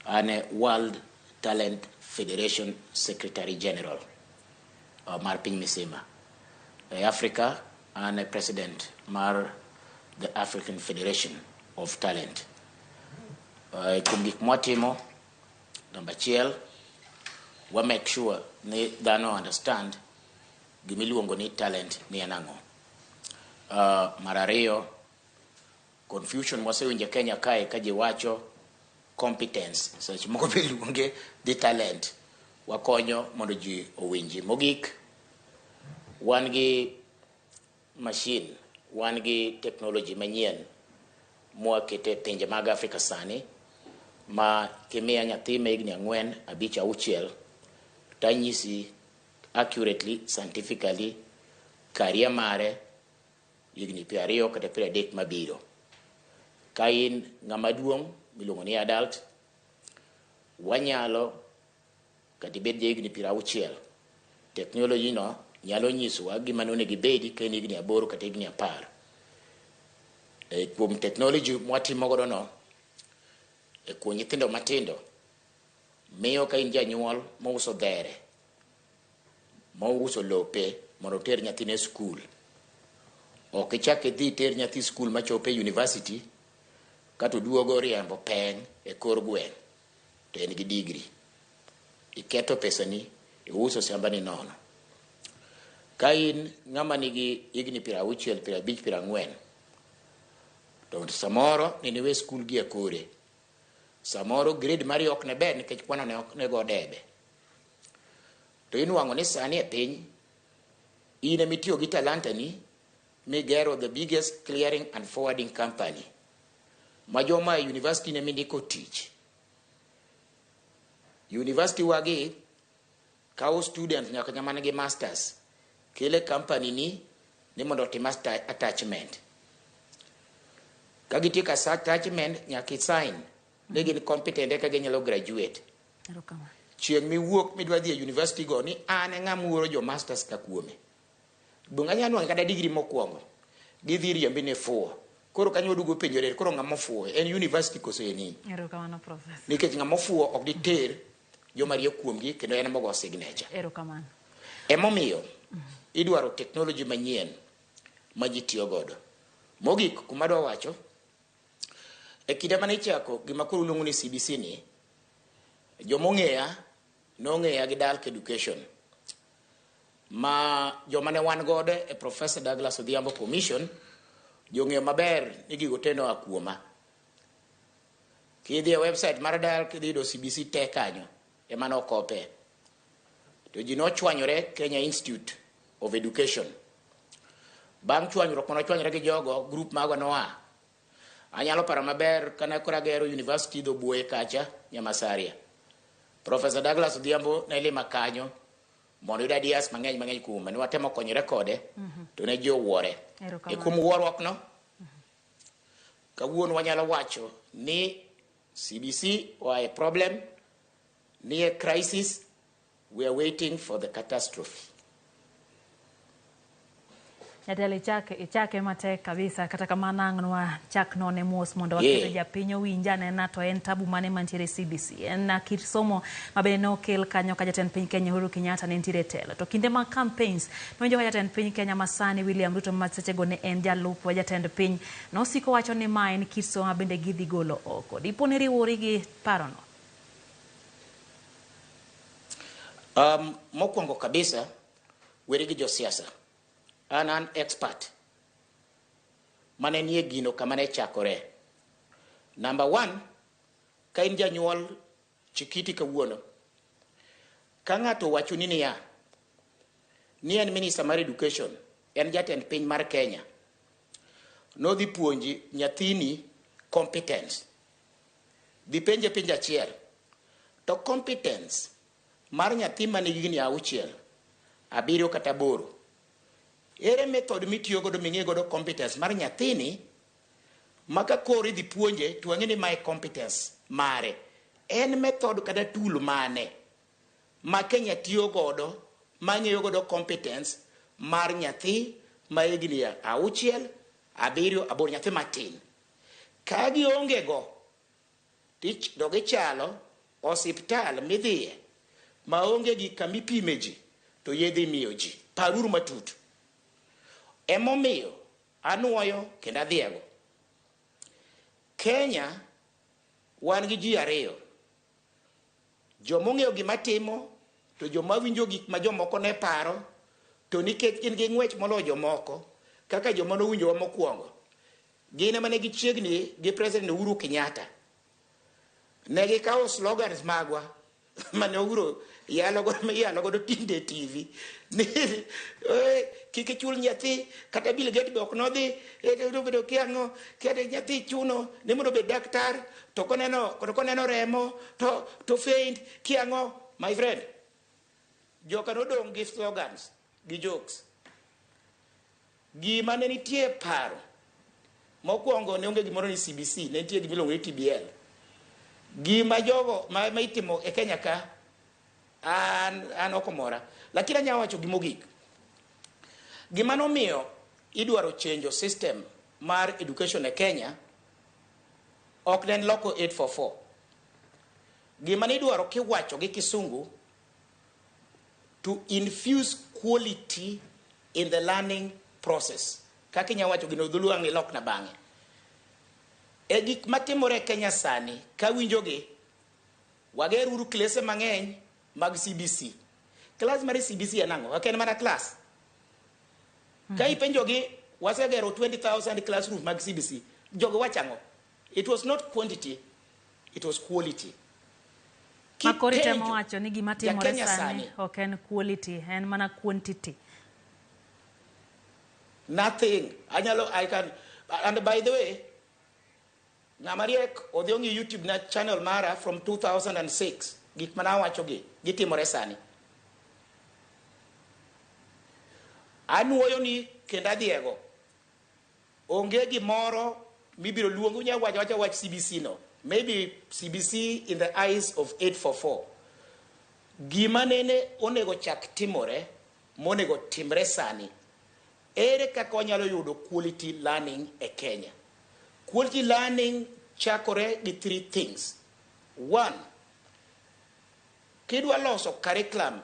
an e World Talent Federation Secretary General mar piny misima. E Africa an e president mar the African Federation of Talent. Kuom gik mwatimo, namba achiel, wa make sure ni dhano understand gimiluongo ni talent ni en ang'o. Mar ariyo, confusion mwasewinjo e Kenya kae ka ji wacho competence, seche moko be iluonge di talent. Wakonyo mondo ji owinji. Mogik, wan gi machine, wan gi technology manyien mwakete e pinje mag Afrika sani ma kimiya nyathi ma higni 4, 5, 6 tanyisi accurately, scientifically career mare higni 20 kata 30 mabiro. Ka in ng'ama duong' miluongo ni adult, wanyalo kata ibed ja higni 60, technology no nyalo nyisowa gima nonego ibedi ka in higni 8 kata higni 10. Kuom technology mwatimo godo no, kuom nyithindo matindo, miyo ka in janyuol mouso dhere, mouso lope mondo oter nyathine e skul, ok ichak idhi iter nyathi skul machopo e university kato oduogo riembo peng' e kor gweng' to en gi degree. Iketho pesani, iuso shambani nono. Ka in ng'ama nigi higni 60, 50, 40, to samoro niniwe skul gi e kore. Samoro grade mari ok ne ber nikech kwano ne ok ne go debe. To inwang'o ni sani e piny, in emitiyo gi talanta ni migero the biggest clearing and forwarding company ma joma e university ne mindiko tich. University wagi kawo students nyaka nyama nigi masters kele company ni mondo otim attachment. Ka gitieko attachment nyaka isign ni gin competent eka ginyalo graduate. Chieng' miwuok midwa dhi e university go ni an e ng'ama wuoro jo masters ka kuome. Donge anyalo nwang'e kata degree mokwongo. Gidhi riembi ni fuwo. Koro kanyo waduogo penjore koro ng'ama ofuwo en university koso en in? Erokamano Professor. Nikech ng'ama ofuwo ok diter joma riek kuomgi kendo en ema ogo signature. Erokamano. Emomiyo idwaro technology manyien ma ji tiyo godo. Mogik kuma adwa wacho, e kinde mane ichako gima koro iluongo ni CBC ni, jomong'eya nong'eya gi Dalk Education ma joma ne wan godo e Professor Douglas Odhiambo Commission jong'eyo maber ni gigo te noa kuoma. Kidhi e website mar Dalk idhi yudo CBC te kanyo ema nokope. To ji nochwanyore Kenya Institute of Education. Bang' chwanyruok mane wachwanyore gi jogo, group magwa noa. Anyalo paro maber kane koro agero university Dhobuoye kacha, Nyamasaria. Professor Douglas Odhiambo ne lima kanyo mondo oyud ideas mang'eny mang'eny kuome. Ne watemo konyore kode to ne ji owuore. E kuom wuoruok no, kawuono wanyalo wacho ni CBC oa e problem, ni e crisis, we are waiting for the catastrophe. Jatelo ichake, ichake matek kabisa kata kamano ang' nwa chak none mos mondo waket japiny owinj anena to en tabu mane mantiere e CBC. En kit somo ma bende nokel kanyo ka jatend piny Kenya Uhuru Kenyatta ne nitiere e telo. To kinde mag campaigns nowinjo ka jatend piny Kenya masani William Ruto ma sechego ne en jalup jatend piny nosiko wacho ni ma en kit somo ma bende gidhi golo oko. Dipo ni riwori gi parono? Mokwongo kabisa, weri gi josiasa. An an expert mane nie gino kama ne chakore. Number one, ka in janyuol chikiti kawuono. Ka ng'ato owachoni niya, ni en minister mar education, en jatend piny mar Kenya, nodhi puonji nyathini competence. Dhi penje penjo achiel. To competence mar nyathi man higni 6, 7 kata 8, ere method mitiyo godo ming'e godo competence mar nyathini ma ka koro idhi puonje to wang'e ni mae competence mare. En method kata tool mane ma Kenya tiyo godo mang'eyo godo competence mar nyathi ma higni 6, 7, 8, nyathi matin. Ka gionge go, to gichalo osiptal midhiye maonge gi kamipime ji to yedhe imiyo ji. Paruru matut. Emomiyo anuoyo kendo adhiego. Kenya wan gi ji ariyo. Joma ong'eyo gima timo to joma winjo gik ma jomoko ne paro to nikech gin gi ng'wech moloyo jomoko kaka joma nowinjowa mokwongo. Gin ema ne gichiegni gi President Uhuru Kenyatta. Ne gikawo slogans magwa mane Uhuru yalo godo tinde e TV ni kik ichul nyathi kata Bill Gates be ok nodhi obedo kia ang'o kata nyathi chuno ni mondo obed daktar to koneno remo to faint kia ang'o. My friend, joka nodong' gi slogans gi jokes. Gima ne nitie paro mokwongo ne onge gimoro ni CBC, ne nitie gima iluongo ni TBL. Gima jogo ma itimo e Kenya ka an ok omora. Lakini anyalo wacho gimogik. Gima nomiyo idwaro change system mar education e Kenya ok ne en loko 844. Gima nidwaro kiwacho gi kisungu to infuse quality in the learning process. Kaka inyalo wacho gino dholuo ang' ilokna bang'e. E gik matimore e Kenya sani, kawinjogi, wager uru klese mang'eny mag CBC. Klas mar CBC en ang'o? Ok en mana klas. Ka ipenjogi, wasegero 20,000 classrooms mag CBC. Jogo wacho ang'o? It was not quantity, it was quality. Ma koro itemo wacho ni gima timore sani ok en quality, en mana quantity. Nothing. Anyalo, I can, and by the way, ng'ama riek odhi ong'i YouTube na channel mara from 2006. Gik mana awacho gi, gitimore sani. Anuoyo ni kendo adhiego. Onge gimoro mibiro luong, unyalo wacho awacha wach CBC no. Maybe CBC in the eyes of 844. Gima nene onego chak timore, monego timre sani, ere kaka wanyalo yudo quality learning e Kenya? Quality learning chakore gi 3 things. 1, kidwa loso curriculum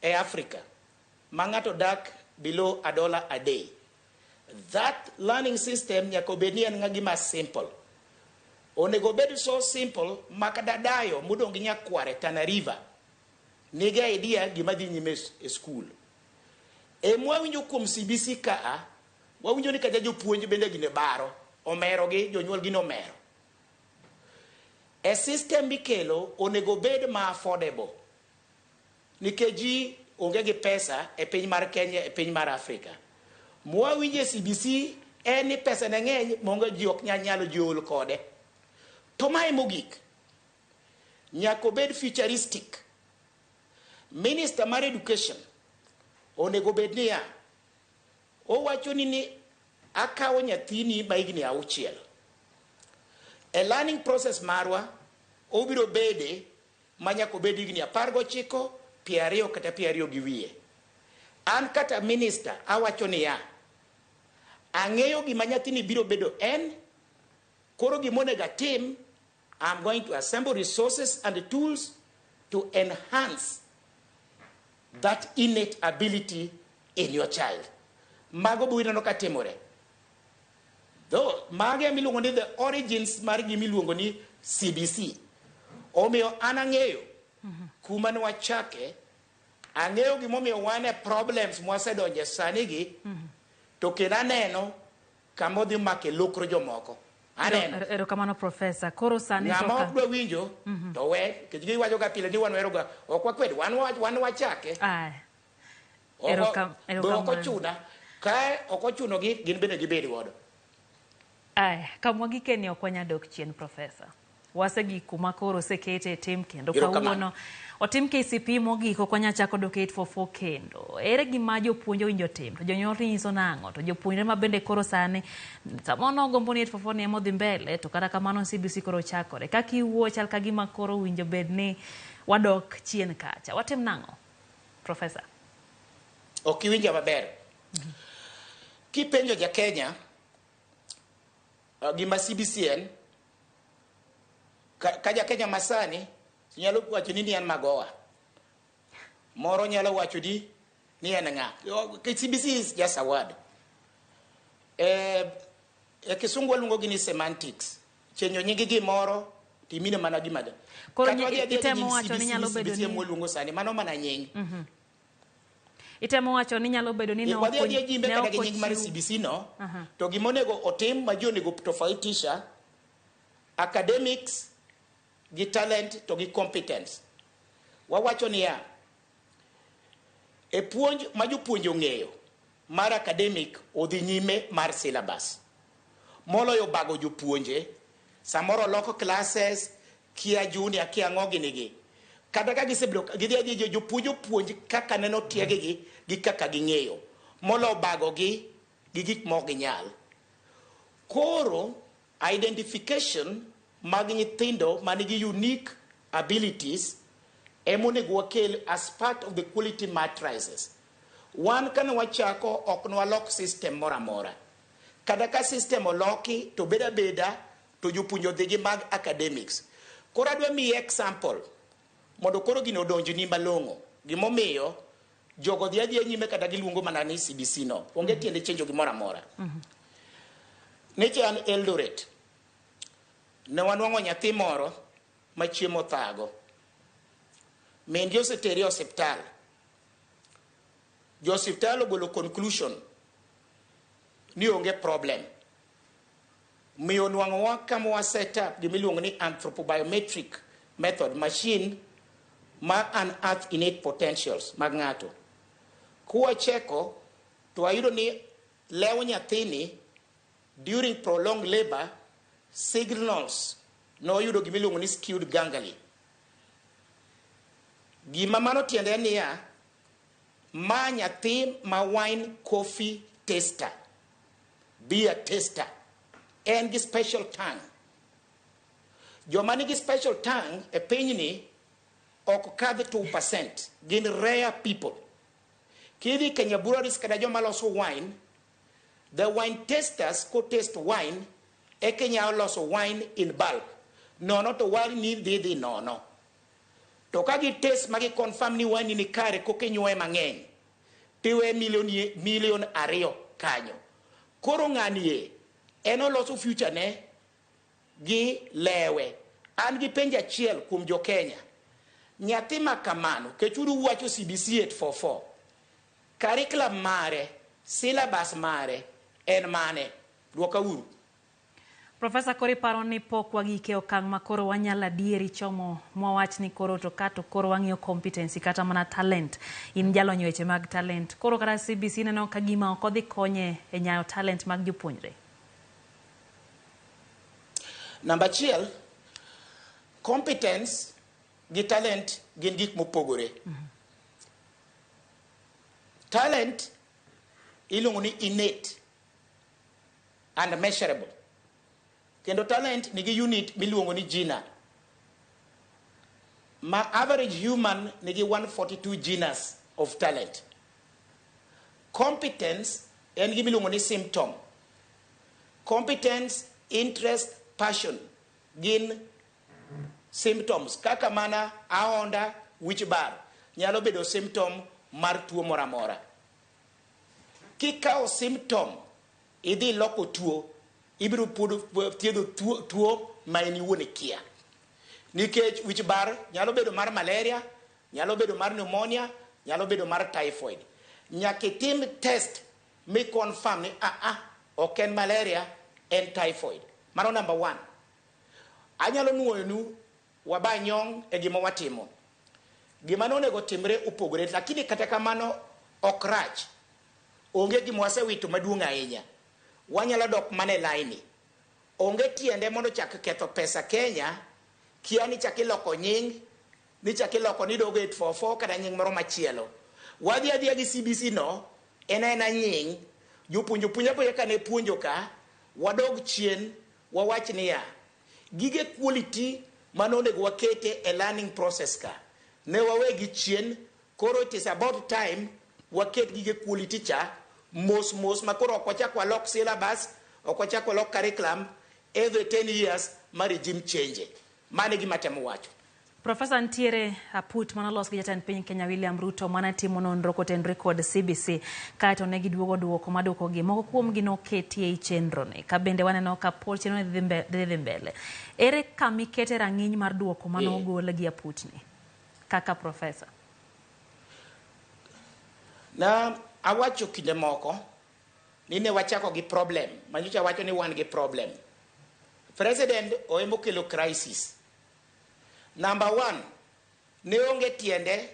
e Africa ma ng'ato dak below $1 a day, that learning system nyaka obed ni en gima simple. Onego obed so simple ma kata dayo modong' gi nyakware Tana River nigi idea gima dhi nyime e school. E mwawinjo kuom CBC kaa, wawinjo ni kata jopuonj bende gine baro, omero gi, jonyuol gin omero. E system mikelo onego obed ma affordable. Nikech ji onge gi pesa e piny mar Kenya, e piny mar Afrika. Mwawinjo e CBC en ni pesa ne ng'eny monge ji ok nyal nyalo ji ol kode. To mae mogik, nyaka obed futuristic. Minister mar education onego bed niya, owacho ni akawo nyathini ma higni 6. E learning process marwa, obiro bede ma nyaka obed higni 19, 20 kata 20 ½. An kata minister awacho niya, ang'eyo gima nyathini biro bedo en, koro gima onego atim, I'm going to assemble resources and tools to enhance that innate ability in your child. Mago biro neno ka timore. Though, mago ema iluongo ni the origins mar gima iluongo ni CBC. Omiyo an ang'eyo kuma ne wachake, ang'eyo gimomiyo wan e problems mwasedonje sani gi, to kendo aneno kama odhi make lokro jomoko. Aneno. Erokamano Professor. Koro sani to Ng'ama ok dwa winjo to we, nikech giwacho ga pile ni wan wahero ga, ok wakwed, wan wachake. Erokamano. Be ok ochuna, ka ok ochuno gi, gin bende gibed godo. Aya, kamwa gikeni ok wanyal dok chien Professor. Wasegik kuma koro osekete e tim kendo Erokamano. kawuono otim KCPE mogik ok wanyal chako dok 844 kendo. Ere gima jopuonj owinjo tim? To jonyuol to nyiso nang'o? To jopuonjre ma bende koro sani samoro nogombo ni 844 ni ema odhi mbele to kata kamano CBC koro chakore. Kaka iwuoyo chal ka gima koro owinjo bed ni wadok chien kacha. Watim nang'o? Professor. Ok iwinja maber. Kipenjo ja Kenya gima CBC en, ka ja Kenya masani nyalo wacho ni en magoha. Moro nyalo wacho ni en ng'a. CBC is just a word. E kisungu waluongo gi ni semantics. Chenjo nying gimoro timine mana gima da. Koro Kata wadhi adhiya gi itemo nying wacho ni CBC, nyalo bedo CBC ni mwaluongo sani, mano mana nying. Itemo wacho ni nyalo bedo ni ne Wadhi ok adhiya jimbe ne kata ok gi nying mar ochiw- CBC no, to gimonego otim ma ji onego tofautisha academics gi talent to gi competence. Wawacho niya, e puonj ma jopuonj ong'eyo mar academic odhi nyime mar syllabus. Moloyo bago jopuonje, samoro loko classes, kia junior, kia ang'o gini gi. Kata ka gisebedo, gidhi adhiya jopuonj opuonj kaka neno tieggi gi kaka ging'eyo. Moloyo bago gi gi gik mok ginyal. Koro, identification mag nyithindo manigi unique abilities emonego wakel as part of the quality matrices. Wan kane wachako ok nwalok system moro amora. Kata ka system oloki to beda beda to jopuonj odhi gi mag academics. Koro adwa miyi example mondo koro gino odonjni malong'o. Gimomiyo jogo dhi adhiya nyime kata giluongo mana ni CBC no. Onge tiende chenjo gimoro amora. Neche an Eldoret. Ne wanwang'o nyathi moro ma chiemo thago. Min gi osetere e osiptal. Jo osiptal ogolo conclusion ni onge problem. Miyo nwang'owa kama wa set up gimiluongo ni anthropobiometric method machine ma unearth innate potentials mag ng'ato. Kwacheko to wayudo ni lew nyathini during prolonged labor signals noyudo gimiluongo ni skewed gangly. Gima mano tiende en niya, ma nyathi ma wine coffee taster, beer taster, en gi special tongue. Joma nigi special tongue e pinyni ok kadh 2%, gin rare people. Kidhi Kenya Breweries kata joma loso wine, the wine tasters ko taste wine, eka inyalo loso wine in bulk. Nono to wine ni dhi dhi nono. To ka gi taste ma gi confirm ni wine ni kare koka inyuoye mang'eny, tiwe milion 2 kanyo. Koro ng'ani e, en oloso future ne gi lewe. An gi penjo achiel kuom jo Kenya. Nyathi ma kamano, kechuru wacho CBC 844. Curriculum mare, syllabus mare, en mane? Dwoka uru. Profesa, koro iparo ni pok wagike okang' ma koro wanyalo adieri chomo mwawach ni koro to ka to koro wang'iyo competency kata mana talent. In jalony e weche mag talent. Koro kata CBC neno ka gima ok odhi konye e nyayo talent mag jopuonjre. Namba achiel, competence gi talent gin gik mopogore. Talent iluongo ni innate and measurable. Kendo talent nigi unit miluongo ni gina. Ma average human nigi 142 genes of talent. Competence en gima iluongo ni symptom. Competence, interest, passion gin symptoms kaka mana aonda, wich bar nyalo bedo symptom mar tuo moro amora. Kikawo symptom idhi loko tuo, ibiro thiedho tuo ma in iwuon ikia. Nikech wich bar nyalo bedo mar malaria, nyalo bedo mar pneumonia, nyalo bedo mar typhoid. Nyaka itim test mi confirm ni ok en malaria, en typhoid. Mano number one. Anyalo nuoyonu waba nyong' e gima watimo. Gima nonego timre opogore, lakini kata kamano ok rach. Onge gima wasewito maduong' ahinya. Wanyalo dok mana e laini. Onge tiende mondo chak ketho pesa Kenya, kia ni chak iloko nying, ni chak iloko ni dogo 844 kata nying moro machielo. Wadhi adhiya gi CBC no, en aena nying, jopuonjo puonja puonja kane puonjo ka, wadog chien, wawach niya, gige quality manonego wakete e learning process ka, ne wawegi chien, koro it is about time waket gige quality cha, mos mos ma koro ok wachak walok syllabus, ok wachak walok curriculum, every 10 years ma regime change. Mano e gima temo wacho. Profesa, nitiere aput manolos gi jatend piny Kenya William Ruto mane timo nonro kotenore kod CBC kaeto ne giduogo duoko maduokogi moko kuomgi noketi ei chenro ni ka bende waneno ka pod chenro ni dhi mbele. Ere kama ikete rang'iny mar duoko manogol gi aputni kaka profesa? Na awacho kinde moko ni ne wachako gi problem. Manyocha wacho ni wan gi problem. President oemo kelo crisis. Number one, ne onge tiende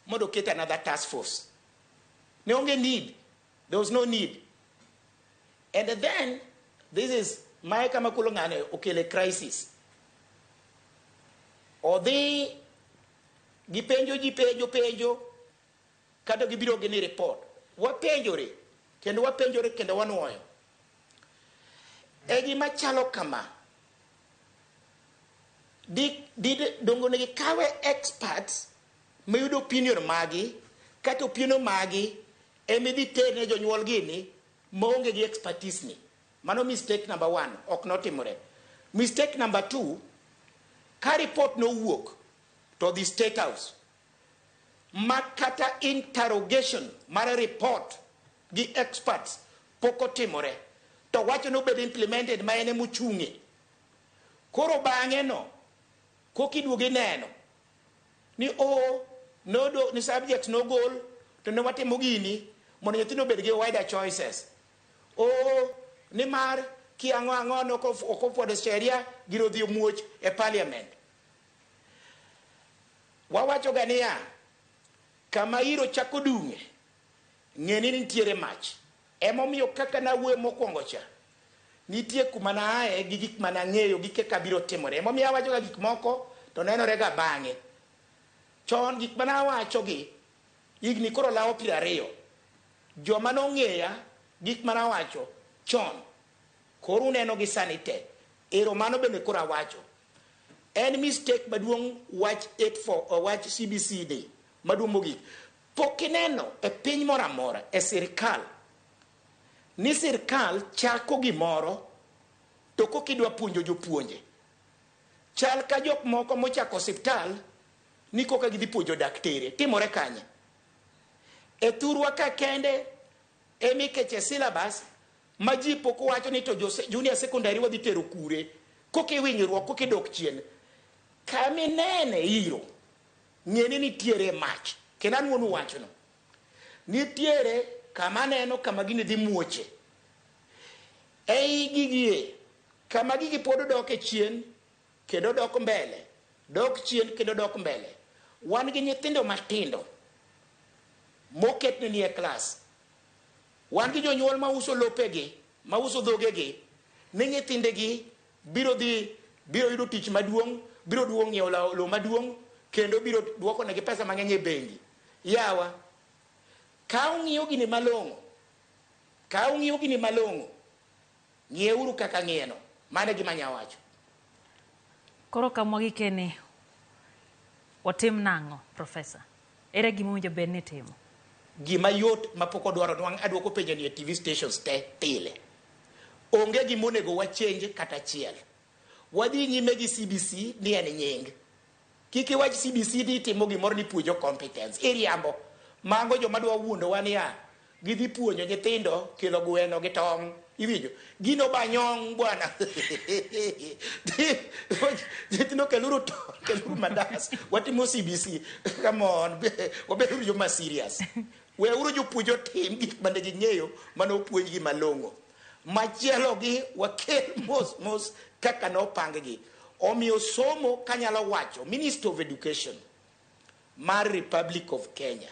mondo oket another task force. Ne onge need. There was no need. And then, this is mae kama kulo ng'ane okele crisis. Odhi gipenjo ji penjo penjo kata gibiro gi ni report. Wapenjore kendo wapenjore kendo wanuoyo. E gima chalo kama, dongo negi kawe experts mayudo opinion magi, kata opinion magi emidhi terne jonyuol gini maonge gi expertise ni. Mano mistake number one, ok notimore. Mistake number two, ka report nowuok to the State House, ma kata interrogation mar report gi experts pok otimore, to wacho nobed implemented ma en emochung'e. Koro bang'e no, kokiduogo ineno ni nodo ni subjects nogol to ne watimo gini mondo nyithindo obed gi wider choices. Nimar ki ang'o ang'o no ok ofuado sheria giro dhi muoch e parliament. Wawacho ga niya, kama iro chako dung'e, ng'e ni nitiere mach. Emomiyo kaka nawuoyo mokwongo cha, nitie kuma naaye gi gik mane ang'eyo gi kaka biro timore. Emomiyo awacho ga gik moko to nenore ga bang'e. Chon gik mane awacho gi, higni koro lawo 20. Joma nong'eya gik mane awacho chon, koro uneno gi sani te. Ero mano bende koro awacho. En mistake maduong' wach 84 wach CBC ni maduong' mogik. Pok ineno e piny moro amora e sirkal ni sirkal chako gimoro to kokidwa puonjo jopuonje. Chal ka jok moko mochako osiptal ni koka gidhi puonjo daktere. Timore kanye? E thurwa ka kende emikeche syllabus ma ji pok owacho ni to junior secondary wadhi tero kure, kokiwinyruok kokidok chien. Kaminene iro, ng'e ni nitiere mach. Kendo anuonu wachno. Nitiere kama aneno kama gini dhi muoche. Ei gigie, Kama gigi pod dok e chien kendo dok mbele, dok chien kendo dok mbele. Wan gi nyithindo matindo moketne ni e klas. Wan gi jonyuol mauso lopegi, mauso dhogegi, ni nyithindegi biro dhi biro yudo tich maduong', biro duogo ng'iewo lo maduong', kendo biro duoko negi pesa mang'eny e bengi. Yawa, ka ung'iyo gini malong'o, ka ung'iyo gini malong'o, ng'ieuru kaka ng'ieno. Mano e gima anya wacho. Koro kamwa gikeni, watim nang'o, Professor? Ere gima owinjo bed ni itimo? Gima yot mapok odwaro nwang' aduoko penjo ni e TV stations te pile. Onge gima onego wachange kata achiel. Wadhi nyime gi CBC ni en nying. Kik iwach CBC ni itimo gimoro ni puonjo competence. Iriambo. Mago joma dwa wuondowa niya, gidhi puonjo nyithindo kelo gweno gi tong'. Iwinjo? Gino banyong' bwana. Nyithindo keluru tong', keluru mandas. Watimo CBC. Come on. Wabeduru joma serious. Weuru jopuonj otim gik mane ging'eyo mane opuonjgi malong'o. Machielo gi wakel mos mos kaka nopang gi. Omiyo somo kanyalo wacho, Minister of Education mar Republic of Kenya,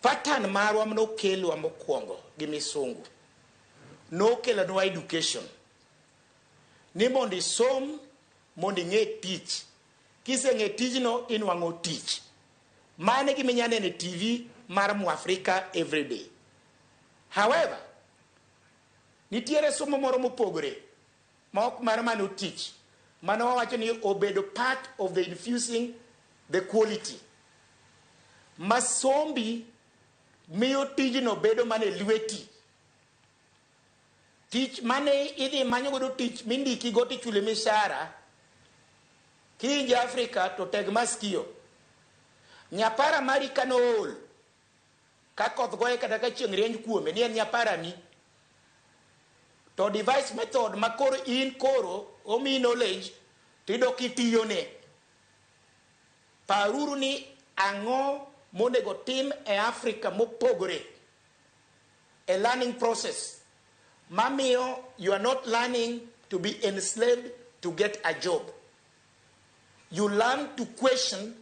pattern marwa manokelwa mokwongo gi misungu, nokelonwa education ni mondo isom mondo ing'e tich. Kiseng'e tijno inwang'o tich. Mano e gima inya neno e TV mar Mwafrika everyday. However, nitiere somo moro mopogore ma ok mar mano tich, mano wawacho ni obedo part of the infusing the quality. Ma sombi miyo tijno bedo mana e lweti. Tich mane idhi manyo godo tich mindiki go tichuli mishahara, kiinje Afrika to teg masikio. Nyapara mari kanool, ka koth goye kata ka chieng' rieny kuome, ni en nyapara ni. To device method ma koro in koro omiyi knowledge tidok itiyone. Paruru ni ang'o monego tim e Afrika mopogore e learning process mamiyo you are not learning to be enslaved to get a job. You learn to question,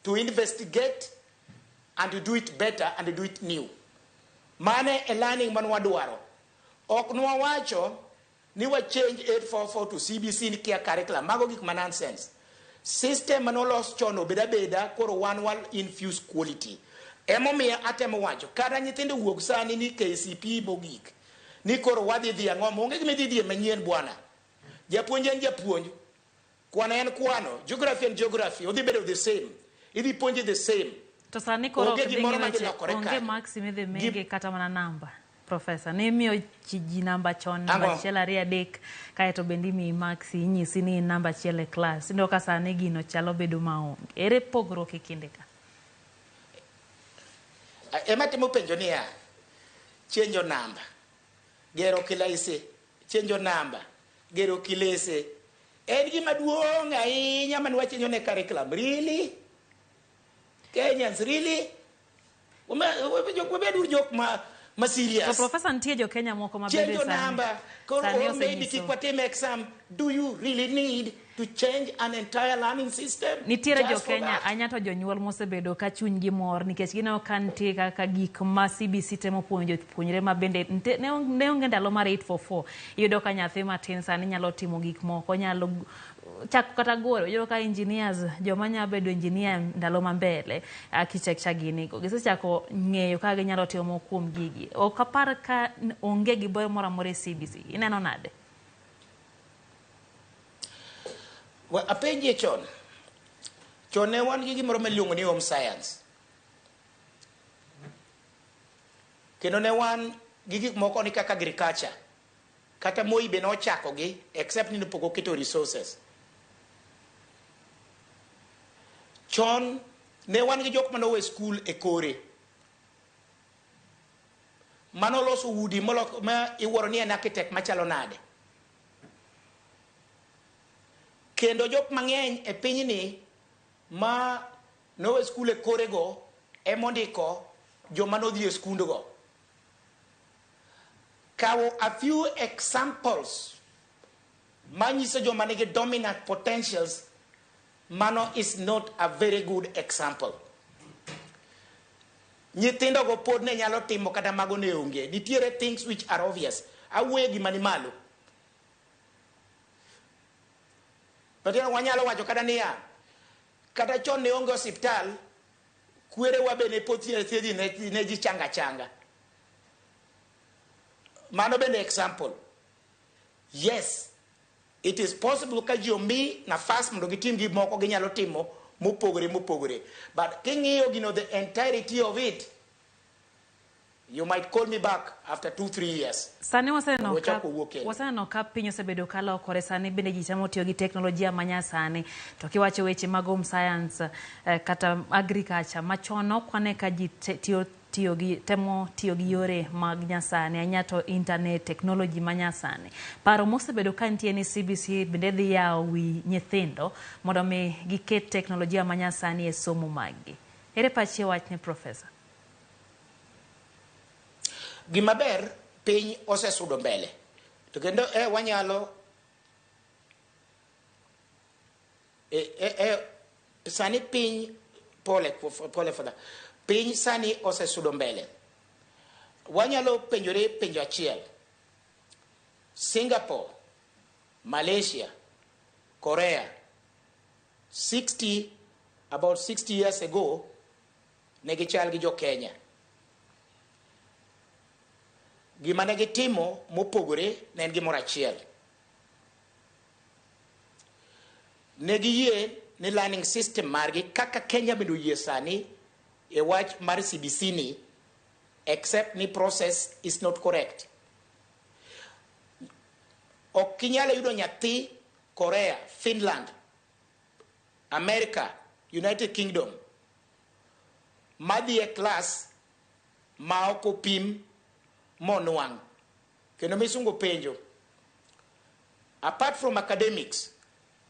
to investigate, and to do it better and to do it new. Mane e learning man wadwaro. Ok nwawacho ni wa change 844 to CBC ni kia curriculum. Mago gik ma nonsense. System manolos chon obed abeda koro wan wal infuse quality. Emomiyo atemo wacho kata nyithindo wuok sani ni KCPE mogik ni koro wadhi dhi ang'o onge gima idhi dhie manyien bwana. Japuonj en japuonj. Kwano en kwano. Geography en geography. Odhi bedo the same. Idhi puonji the same. To sani koro Onge ok dhi gimoro ng'i madhi weche, lokore onge kanyo. marks midhi migi kata mana namba. Professor, ne imiyo ji namba chon, namba Ang'o? achiel, ariyo, adek, kaeto bende imiyi marks, inyisi ni in namba achiel e klas. Iyudo ka sani gino chalo bedo maonge. Ere pogruok e kinde ka? Ema temo penjo niya, chenjo namba, gero kilaise, chenjo namba, gero kilese, en gima duong' ahinya mane wachenjo ne curriculum. Really? Kenyans, really? Wabed jok ma serious. To Professor, nitie jo Kenya moko ma bende Chenjo sani, namba, koro sani or maybe osenyiso kik watim exam. Do you really need to change an entire learning system? Nitiere jo just for Kenya that? ahinya to jonyuol mosebedo ka chunygi mor nikech gineno ka nitie kaka gik ma CBC temo puonjo jopuonjre ma bende ne onge ndalo mar 844. Iyudo ka nyathi matin sani nyalo timo gik moko, nyalo chako kata goro. Iyudo ka engineers, joma nyalo bedo engineer ndalo ma mbele, architecture gini go, gisechako ng'eyo kaka ginyalo timo moko kuom gigi. Ok apar ka onge gi ber moro amora e CBC. Ineno nade? Apenjie chon. Chon ne wan gi gimoro miluongo ni home science. Kendo ne wan gi gik moko ni kaka agriculture. Kata Moi be nochako gi, except ni pok oketo resources. Chon ne wan gi jok mane owe school e kore. Manoloso udi ma iwuoro ni en architect machalo nade. Kendo jok mang'eny e pinyni ma nowe skul e korego emondiko joma nodhi e skundgo. Kawo a few examples manyiso joma nigi dominant potentials, mano is not a very good example. Nyithindogo pod ne nyalo timo kata mago ne onge. Nitiere things which are obvious. Awuoye gima ni malo. But wanyalo wacho kata niya, kata chon ne onge osiptal, kwerewa be ne pod thiedhi ne ji changa changa. Mano bende example. Yes, it is possible ka ji omi nafas mondo gitim gik moko ginyalo timo mopogore mopogore. But king'iyo gino the entirety of it, you might call me back after 2-3 years. Sani waseneno ka, waseneno ka piny osebedo ka lokore, sani bende ji temo tiyo gi teknolojia manyasani. To kiwacho weche mag home science kata agriculture machon ok wane ka ji temo tiyo gi yore mag nyasani, ahinya to internet, technology manyasani. Paro mosebedo ka nitie ni CBC bende dhi yawo wi nyithindo mondo mi giket teknolojia manyasani e somo maggi. Ere pachi e wachni, Professor? Gima ber, piny osesudo mbele. To kendo wanyalo sani piny pole pole fadha. Piny sani osesudo mbele. Wanyalo penjore penjo achiel. Singapore, Malaysia, Korea, about 60 years ago, ne gichal gi jo Kenya. Gima ne gitimo mopogore ne en gimoro achiel. Ne giyie ni learning system margi kaka Kenya bende oyie sani e wach mar CBC ni, except ni process is not correct. Ok inyal yudo nyathi Korea, Finland, America, United Kingdom madhi e class ma ok opim monwang'. Kendo misungo penjo, apart from academics,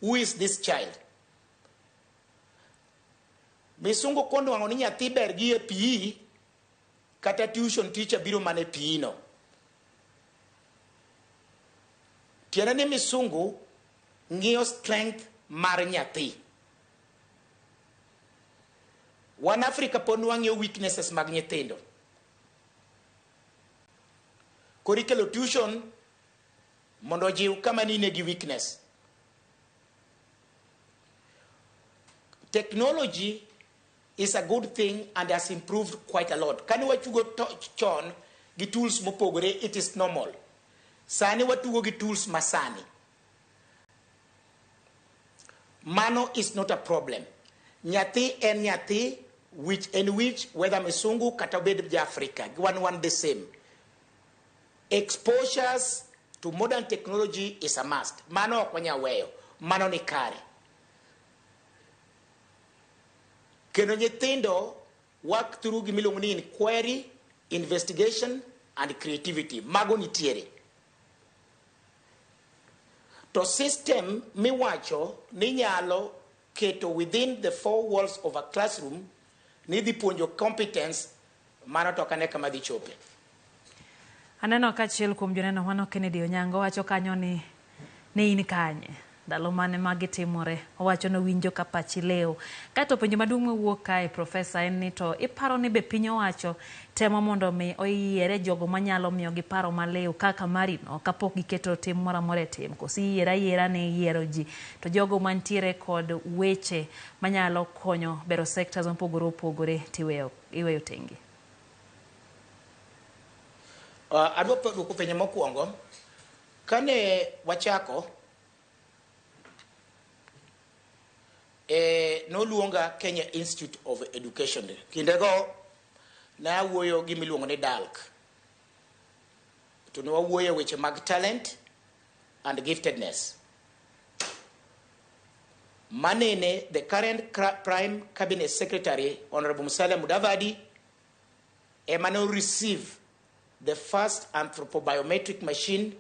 who is this child? Misungo konwang'o ni nyathi ber gi e PE, kata tuition teacher biro mana e PE no. Tiende ni misungu ng'iyo strength mar nyathi. Wan Africa pod wang'iyo weaknesses mag nyithindo. Koro ikelo tuition mondo ojiw kama nine gi weakness. Technology is a good thing and has improved quite a lot. Kane watugo chon gi tools mopogore, it is normal. Sani watugo gi tools masani. Mano is not a problem. Nyathi en nyathi, which en which, whether misungu kata obed ja Africa, one the same. Exposures to modern technology is a must. Mano ok wanyal weyo. Mano ni kare. Kendo nyithindo work through gimiluongo ni inquiry, investigation and creativity. Mago nitiere. To system miwacho ni nyalo keto within the four walls of a classroom ni dhi puonjo competence, mano to ok ane kama dhi chope. Aneno ka achiel kuom joneno mano Kennedy Onyango wacho kanyo ni in kanye ndalo mane magi timore. Owacho ni owinjo ka pachi lew. Kaeto penjo maduong' mawuok kae, Professor, en ni to iparo ni be piny owacho temo mondo mi oyiere jogo manyalo miyogi paro maliw kaka marino kapok giketo tim moro amora e tim, koso iyiero ayiera ni iyiero ji to jogo mantiere kod weche manyalo konyo bero sectors mopogore opogore to iweyo tenge? Adwa duoko penjo mokwongo. Kane wachako, noluonga Kenya Institute of Education. Kindego ne awuoyo gi miluongo ni DALC. To ne wawuoyo weche mag talent and giftedness. Manene, the current Prime Cabinet Secretary, Honorable Musalia Mudavadi, ema ne receive the first anthropobiometric machine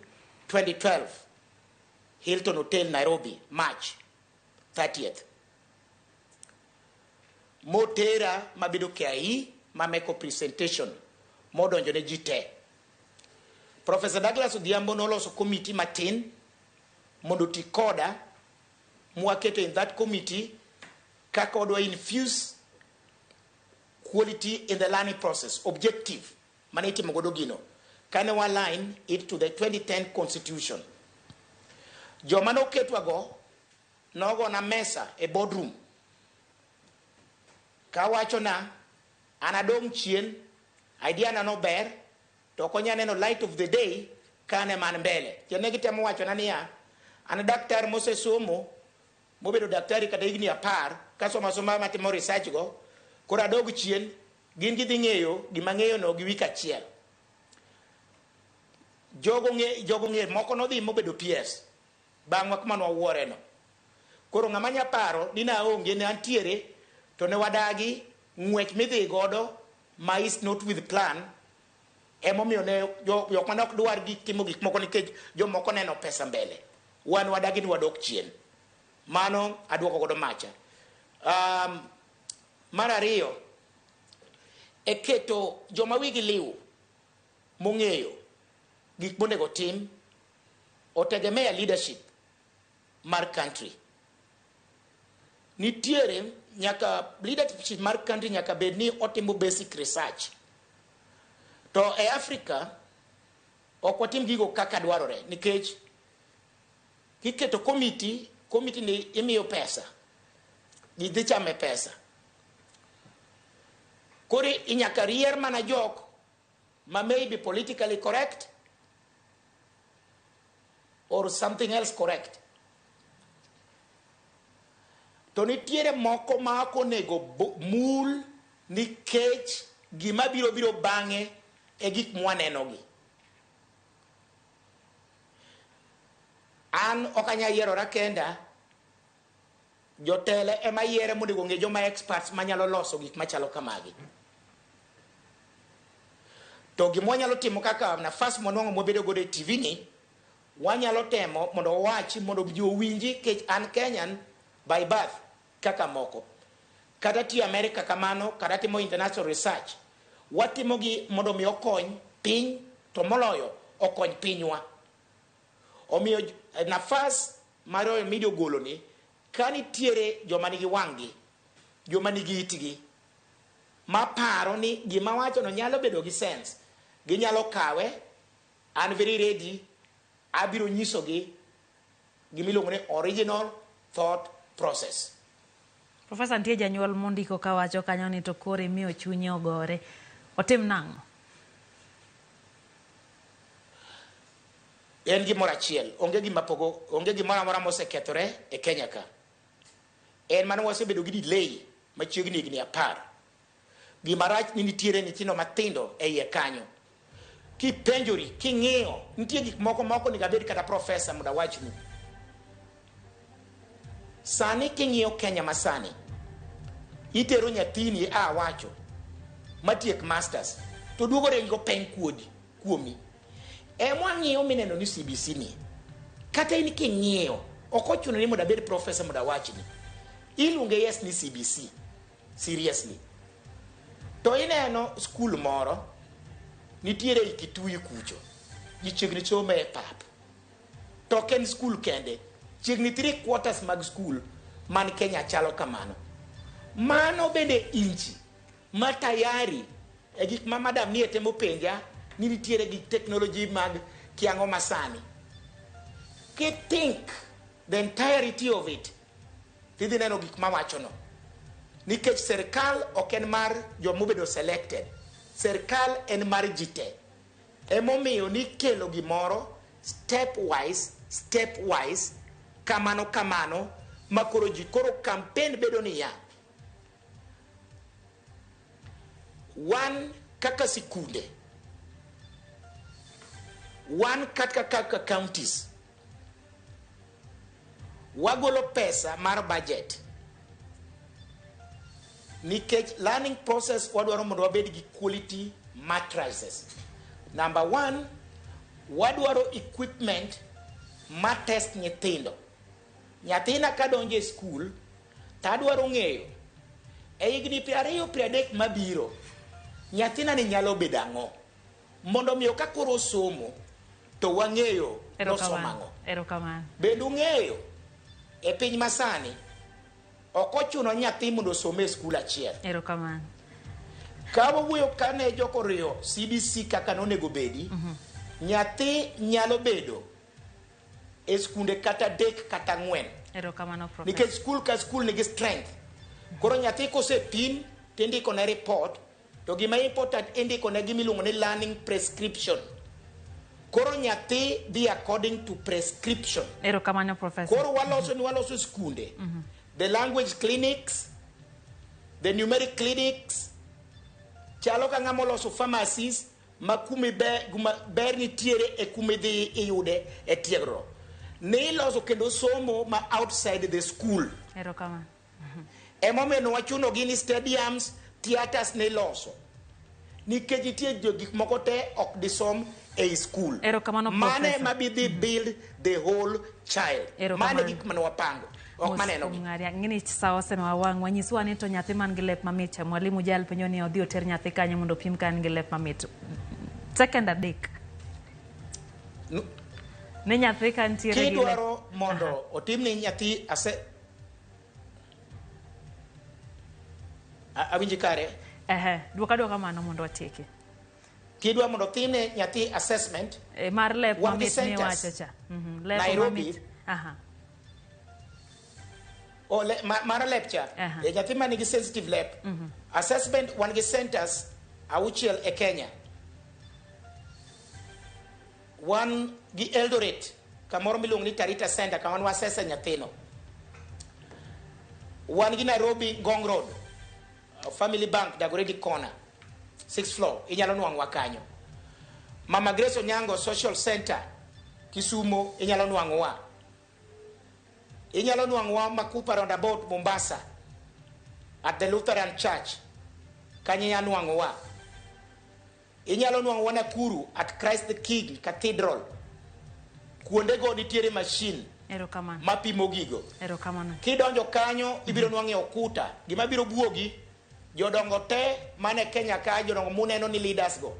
2012, Hilton Hotel, Nairobi, March 30th. Motera mabedo KIE mameko presentation modonjo ne ji te. Professor Douglas Odhiambo noloso committee matin mondo oti koda mwaketo in that committee kaka wadwa infuse quality in the learning process objective mane itimo godo gino kane wa align it to the 2010 constitution. Joma noketwago nogona mesa e boardroom kawachona an adong' chien, idea na no ber to ok onya neno light of the day kane man mbele. Kendo ne gitemo wachona niya an daktari mosesomo mobedo daktari kata higni 10 kasomo asoma matimo research go koro adog chien gin gidhi ng'eyo gima ng'eyo no gi wik achiel. Jogo ng'e moko nodhi mobedo PS bang'wa kuma nwawuore no. Koro ng'ama nya paro ni naonge ne antiere to ne wadagi ng'wech midhi godo ma is not with plan. Emomiyo ne jok mane ok dwar gik timo gik moko nikech jomoko neno pesa mbele. Wan wadagi ni wadok chien. Mano aduoko godo macha. Mar ariyo, e keto joma wigi liw mong'eyo gik monego tim otegemea leadership mar country. Nitiere nyaka leadership mar country nyaka bed ni otimo basic research. To e Africa ok watim gigo kaka dwarore nikech kiketo committee, committee ni imiyo pesa, gidhi chame pesa. Koro inyaka rier mana jok ma may be politically correct or something else correct. To nitiere moko ma ok onego mul nikech gima biro biro bang'e e gik mwanenogi. An ok anyal yierora kenda, jotelo ema yiere mondo ong'e joma experts manyalo loso gik machalo kamagi. To gima wanyalo timo kaka nafas mwanwang'o mwabedo godo e TV ni, wanyalo temo mondo wawachi mondo ji owinji nikech an Kenyan by birth kaka moko. Kata tiyo America kamano, kata timo international research, watimo gi mondo mi okony piny, to moloyo okony pinywa. Omiyo nafas mar Royal Media ogolo ni, ka nitiere joma nigi wang'gi, joma nigi itgi, maparo ni gima wachono nyalo bedo gi sense, ginyalo kawe, an very ready, abiro nyisogi gimiluongo ni original thought process. Professor, nitie janyuol mondiko kawacho kanyo ni to koro imiyo chunye ogore. Otim nang'o? En gimoro achiel, onge gima pogo, onge gimoro amora mosekethore e Kenya ka. En mana wasebedo gi delay machiegni higni 10. Gima rach ni nitiere nyithindo matindo e iye kanyo. Kipenjori, king'iyo, nitie gik moko ma ok onego abed kata profesa mondo awachni. Sani king'iyo Kenya masani, itero nyathini a wacho matiek masters to duogo ringo peng kuodi kuomi. Emwang'iyo mineno ni CBC ni. Kata in king'iyo, ok ochuno ni mondo abed profesa mondo awachni. Iluonge yes ni CBC. Seriously. To ineno skul moro nitiere e Kitui kucho. Ji chiegni somo e pap. To ok en skul kende. Chiegni 3/4 mag skul man Kenya chalo kamano. Mano bende inchi ma tayari e gik ma madam nie temo penja ni nitiere gik technology mag kiang'o masani. Kithink the entirety of it, tidhi neno gik mawachono. Nikech serikal ok en mar jomobedo selected. Serikal en mar ji te. Emomiyo nikelo gimoro stepwise, stepwise, kamano kamano, ma koro ji koro campaign bedo niya. Wan kaka sikunde, wan kaka kaka counties, wagolo pesa mar budget. Nikech learning process wadwaro mondo wabed gi quality matrices. Number 1, wadwaro equipment ma test nyithindo. Nyathina kadonjo e skul, to adwaro ng'eyo e higni 20 30 mabiro, nyathina ni nyalo bedo ang'o? Mondo miyo ka koro osomo, to wang'eyo nosomo ang'o. Erokamano. Bende ung'eyo e piny masani ok ochuno nyathi mondo osom e skul achiel. Erokamano. Ka wawuoyo kane jokoriyo CBC kaka nonego bedi, nyathi nyalo bedo e skunde kata 3 kata 4. Erokamano, Professor. Nikech skul ka skul nigi strength. Koro nyathi kosepim tindiko ne report, to gima important indiko ne gima iluongo ni learning prescription. Koro nyathi dhi according to prescription. Erokamano, Professor. Koro waloso ni waloso skunde. The language clinics, the numeric clinics, chalo ka ng'ama oloso pharmacies ma kumi ber nitiere e kuma idhi iyude e tiegruok. Ni iloso kendo somo ma outside the school. Erokamano. Emomiyo ne wachuno gi ni stadiums, theaters ne iloso. Nikech nitie gik moko te ok disom ei school. Erokamano, Mane Professor. ma bi dhi build the whole child. Erokamano. Mane gik mane wapango. Ok maneno gi. Ng'ari, ng'ini sa osemewa wang' wanyiswa ni to nyathi man gi lep mamit cha mwalimu jal penjo ni odhi oter nyathi kanyo mondo opim ka en gi lep mamit. Second 3. Ni nyathi ka nitiere gi lep. Kidwaro mondo otimni nyathi ase awinji kare. Ehe, duoka duoka mano mondo watieki. Kidwa mondo otimne nyathi assessment mar lep wan gi mamit centers. miwacho cha. Lep Nairobi. mamit. Aha. O le, mar lep cha. E nyathi manigi sensitive lep. Assessment wan gi centers 6 e Kenya. Wan gi Eldoret kamoro miluongo ni Tarita Center kama wan assess nyathino. Wan gi Nairobi Ngong Road, Family Bank Dagoretti Corner, 6th floor, inyalo nwang'wa kanyo. Mama Grace Onyango Social Center Kisumo inyalo nwang'wa. Inyalo nwang'wa Makupa Roundabout Mombasa at the Lutheran Church. Kanyo inyalo nwang'wa. Inyalo nwang'wa Nakuru at Christ the King Cathedral. Kuondego nitiere machine Erokamano. mapimo gigo. Erokamano. Kidonjo kanyo ibiro nwang'e okuta. Gima biro buogi jodongo te mane Kenya ka jodongo muneno ni leaders go.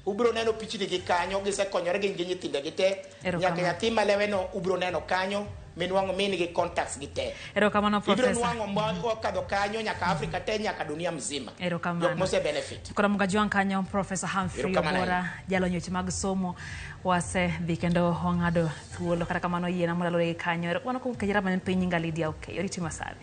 Ubiro neno pichni gi kanyo gisekonyore gin gi nyithinde gi te. Nyaka nyathi malewe no ubiro neno kanyo minwang'o min gi contacts gi te. Erokamano, Ibiro Professor. nwang'o ma okadho kanyo nyaka Afrika te nyaka dunia mzima. Erokamano. Jok mose benefit. Koro Mgajuang kanyo Professor Humphrey Erokamano Obora jalony weche mag somo wase dhi kendo wang'ado thuolo kata kamano yiena mondo alore gi kanyo. Erokamano kuom kejera man piny nyinga Lydia Okeyo. Oriti masani.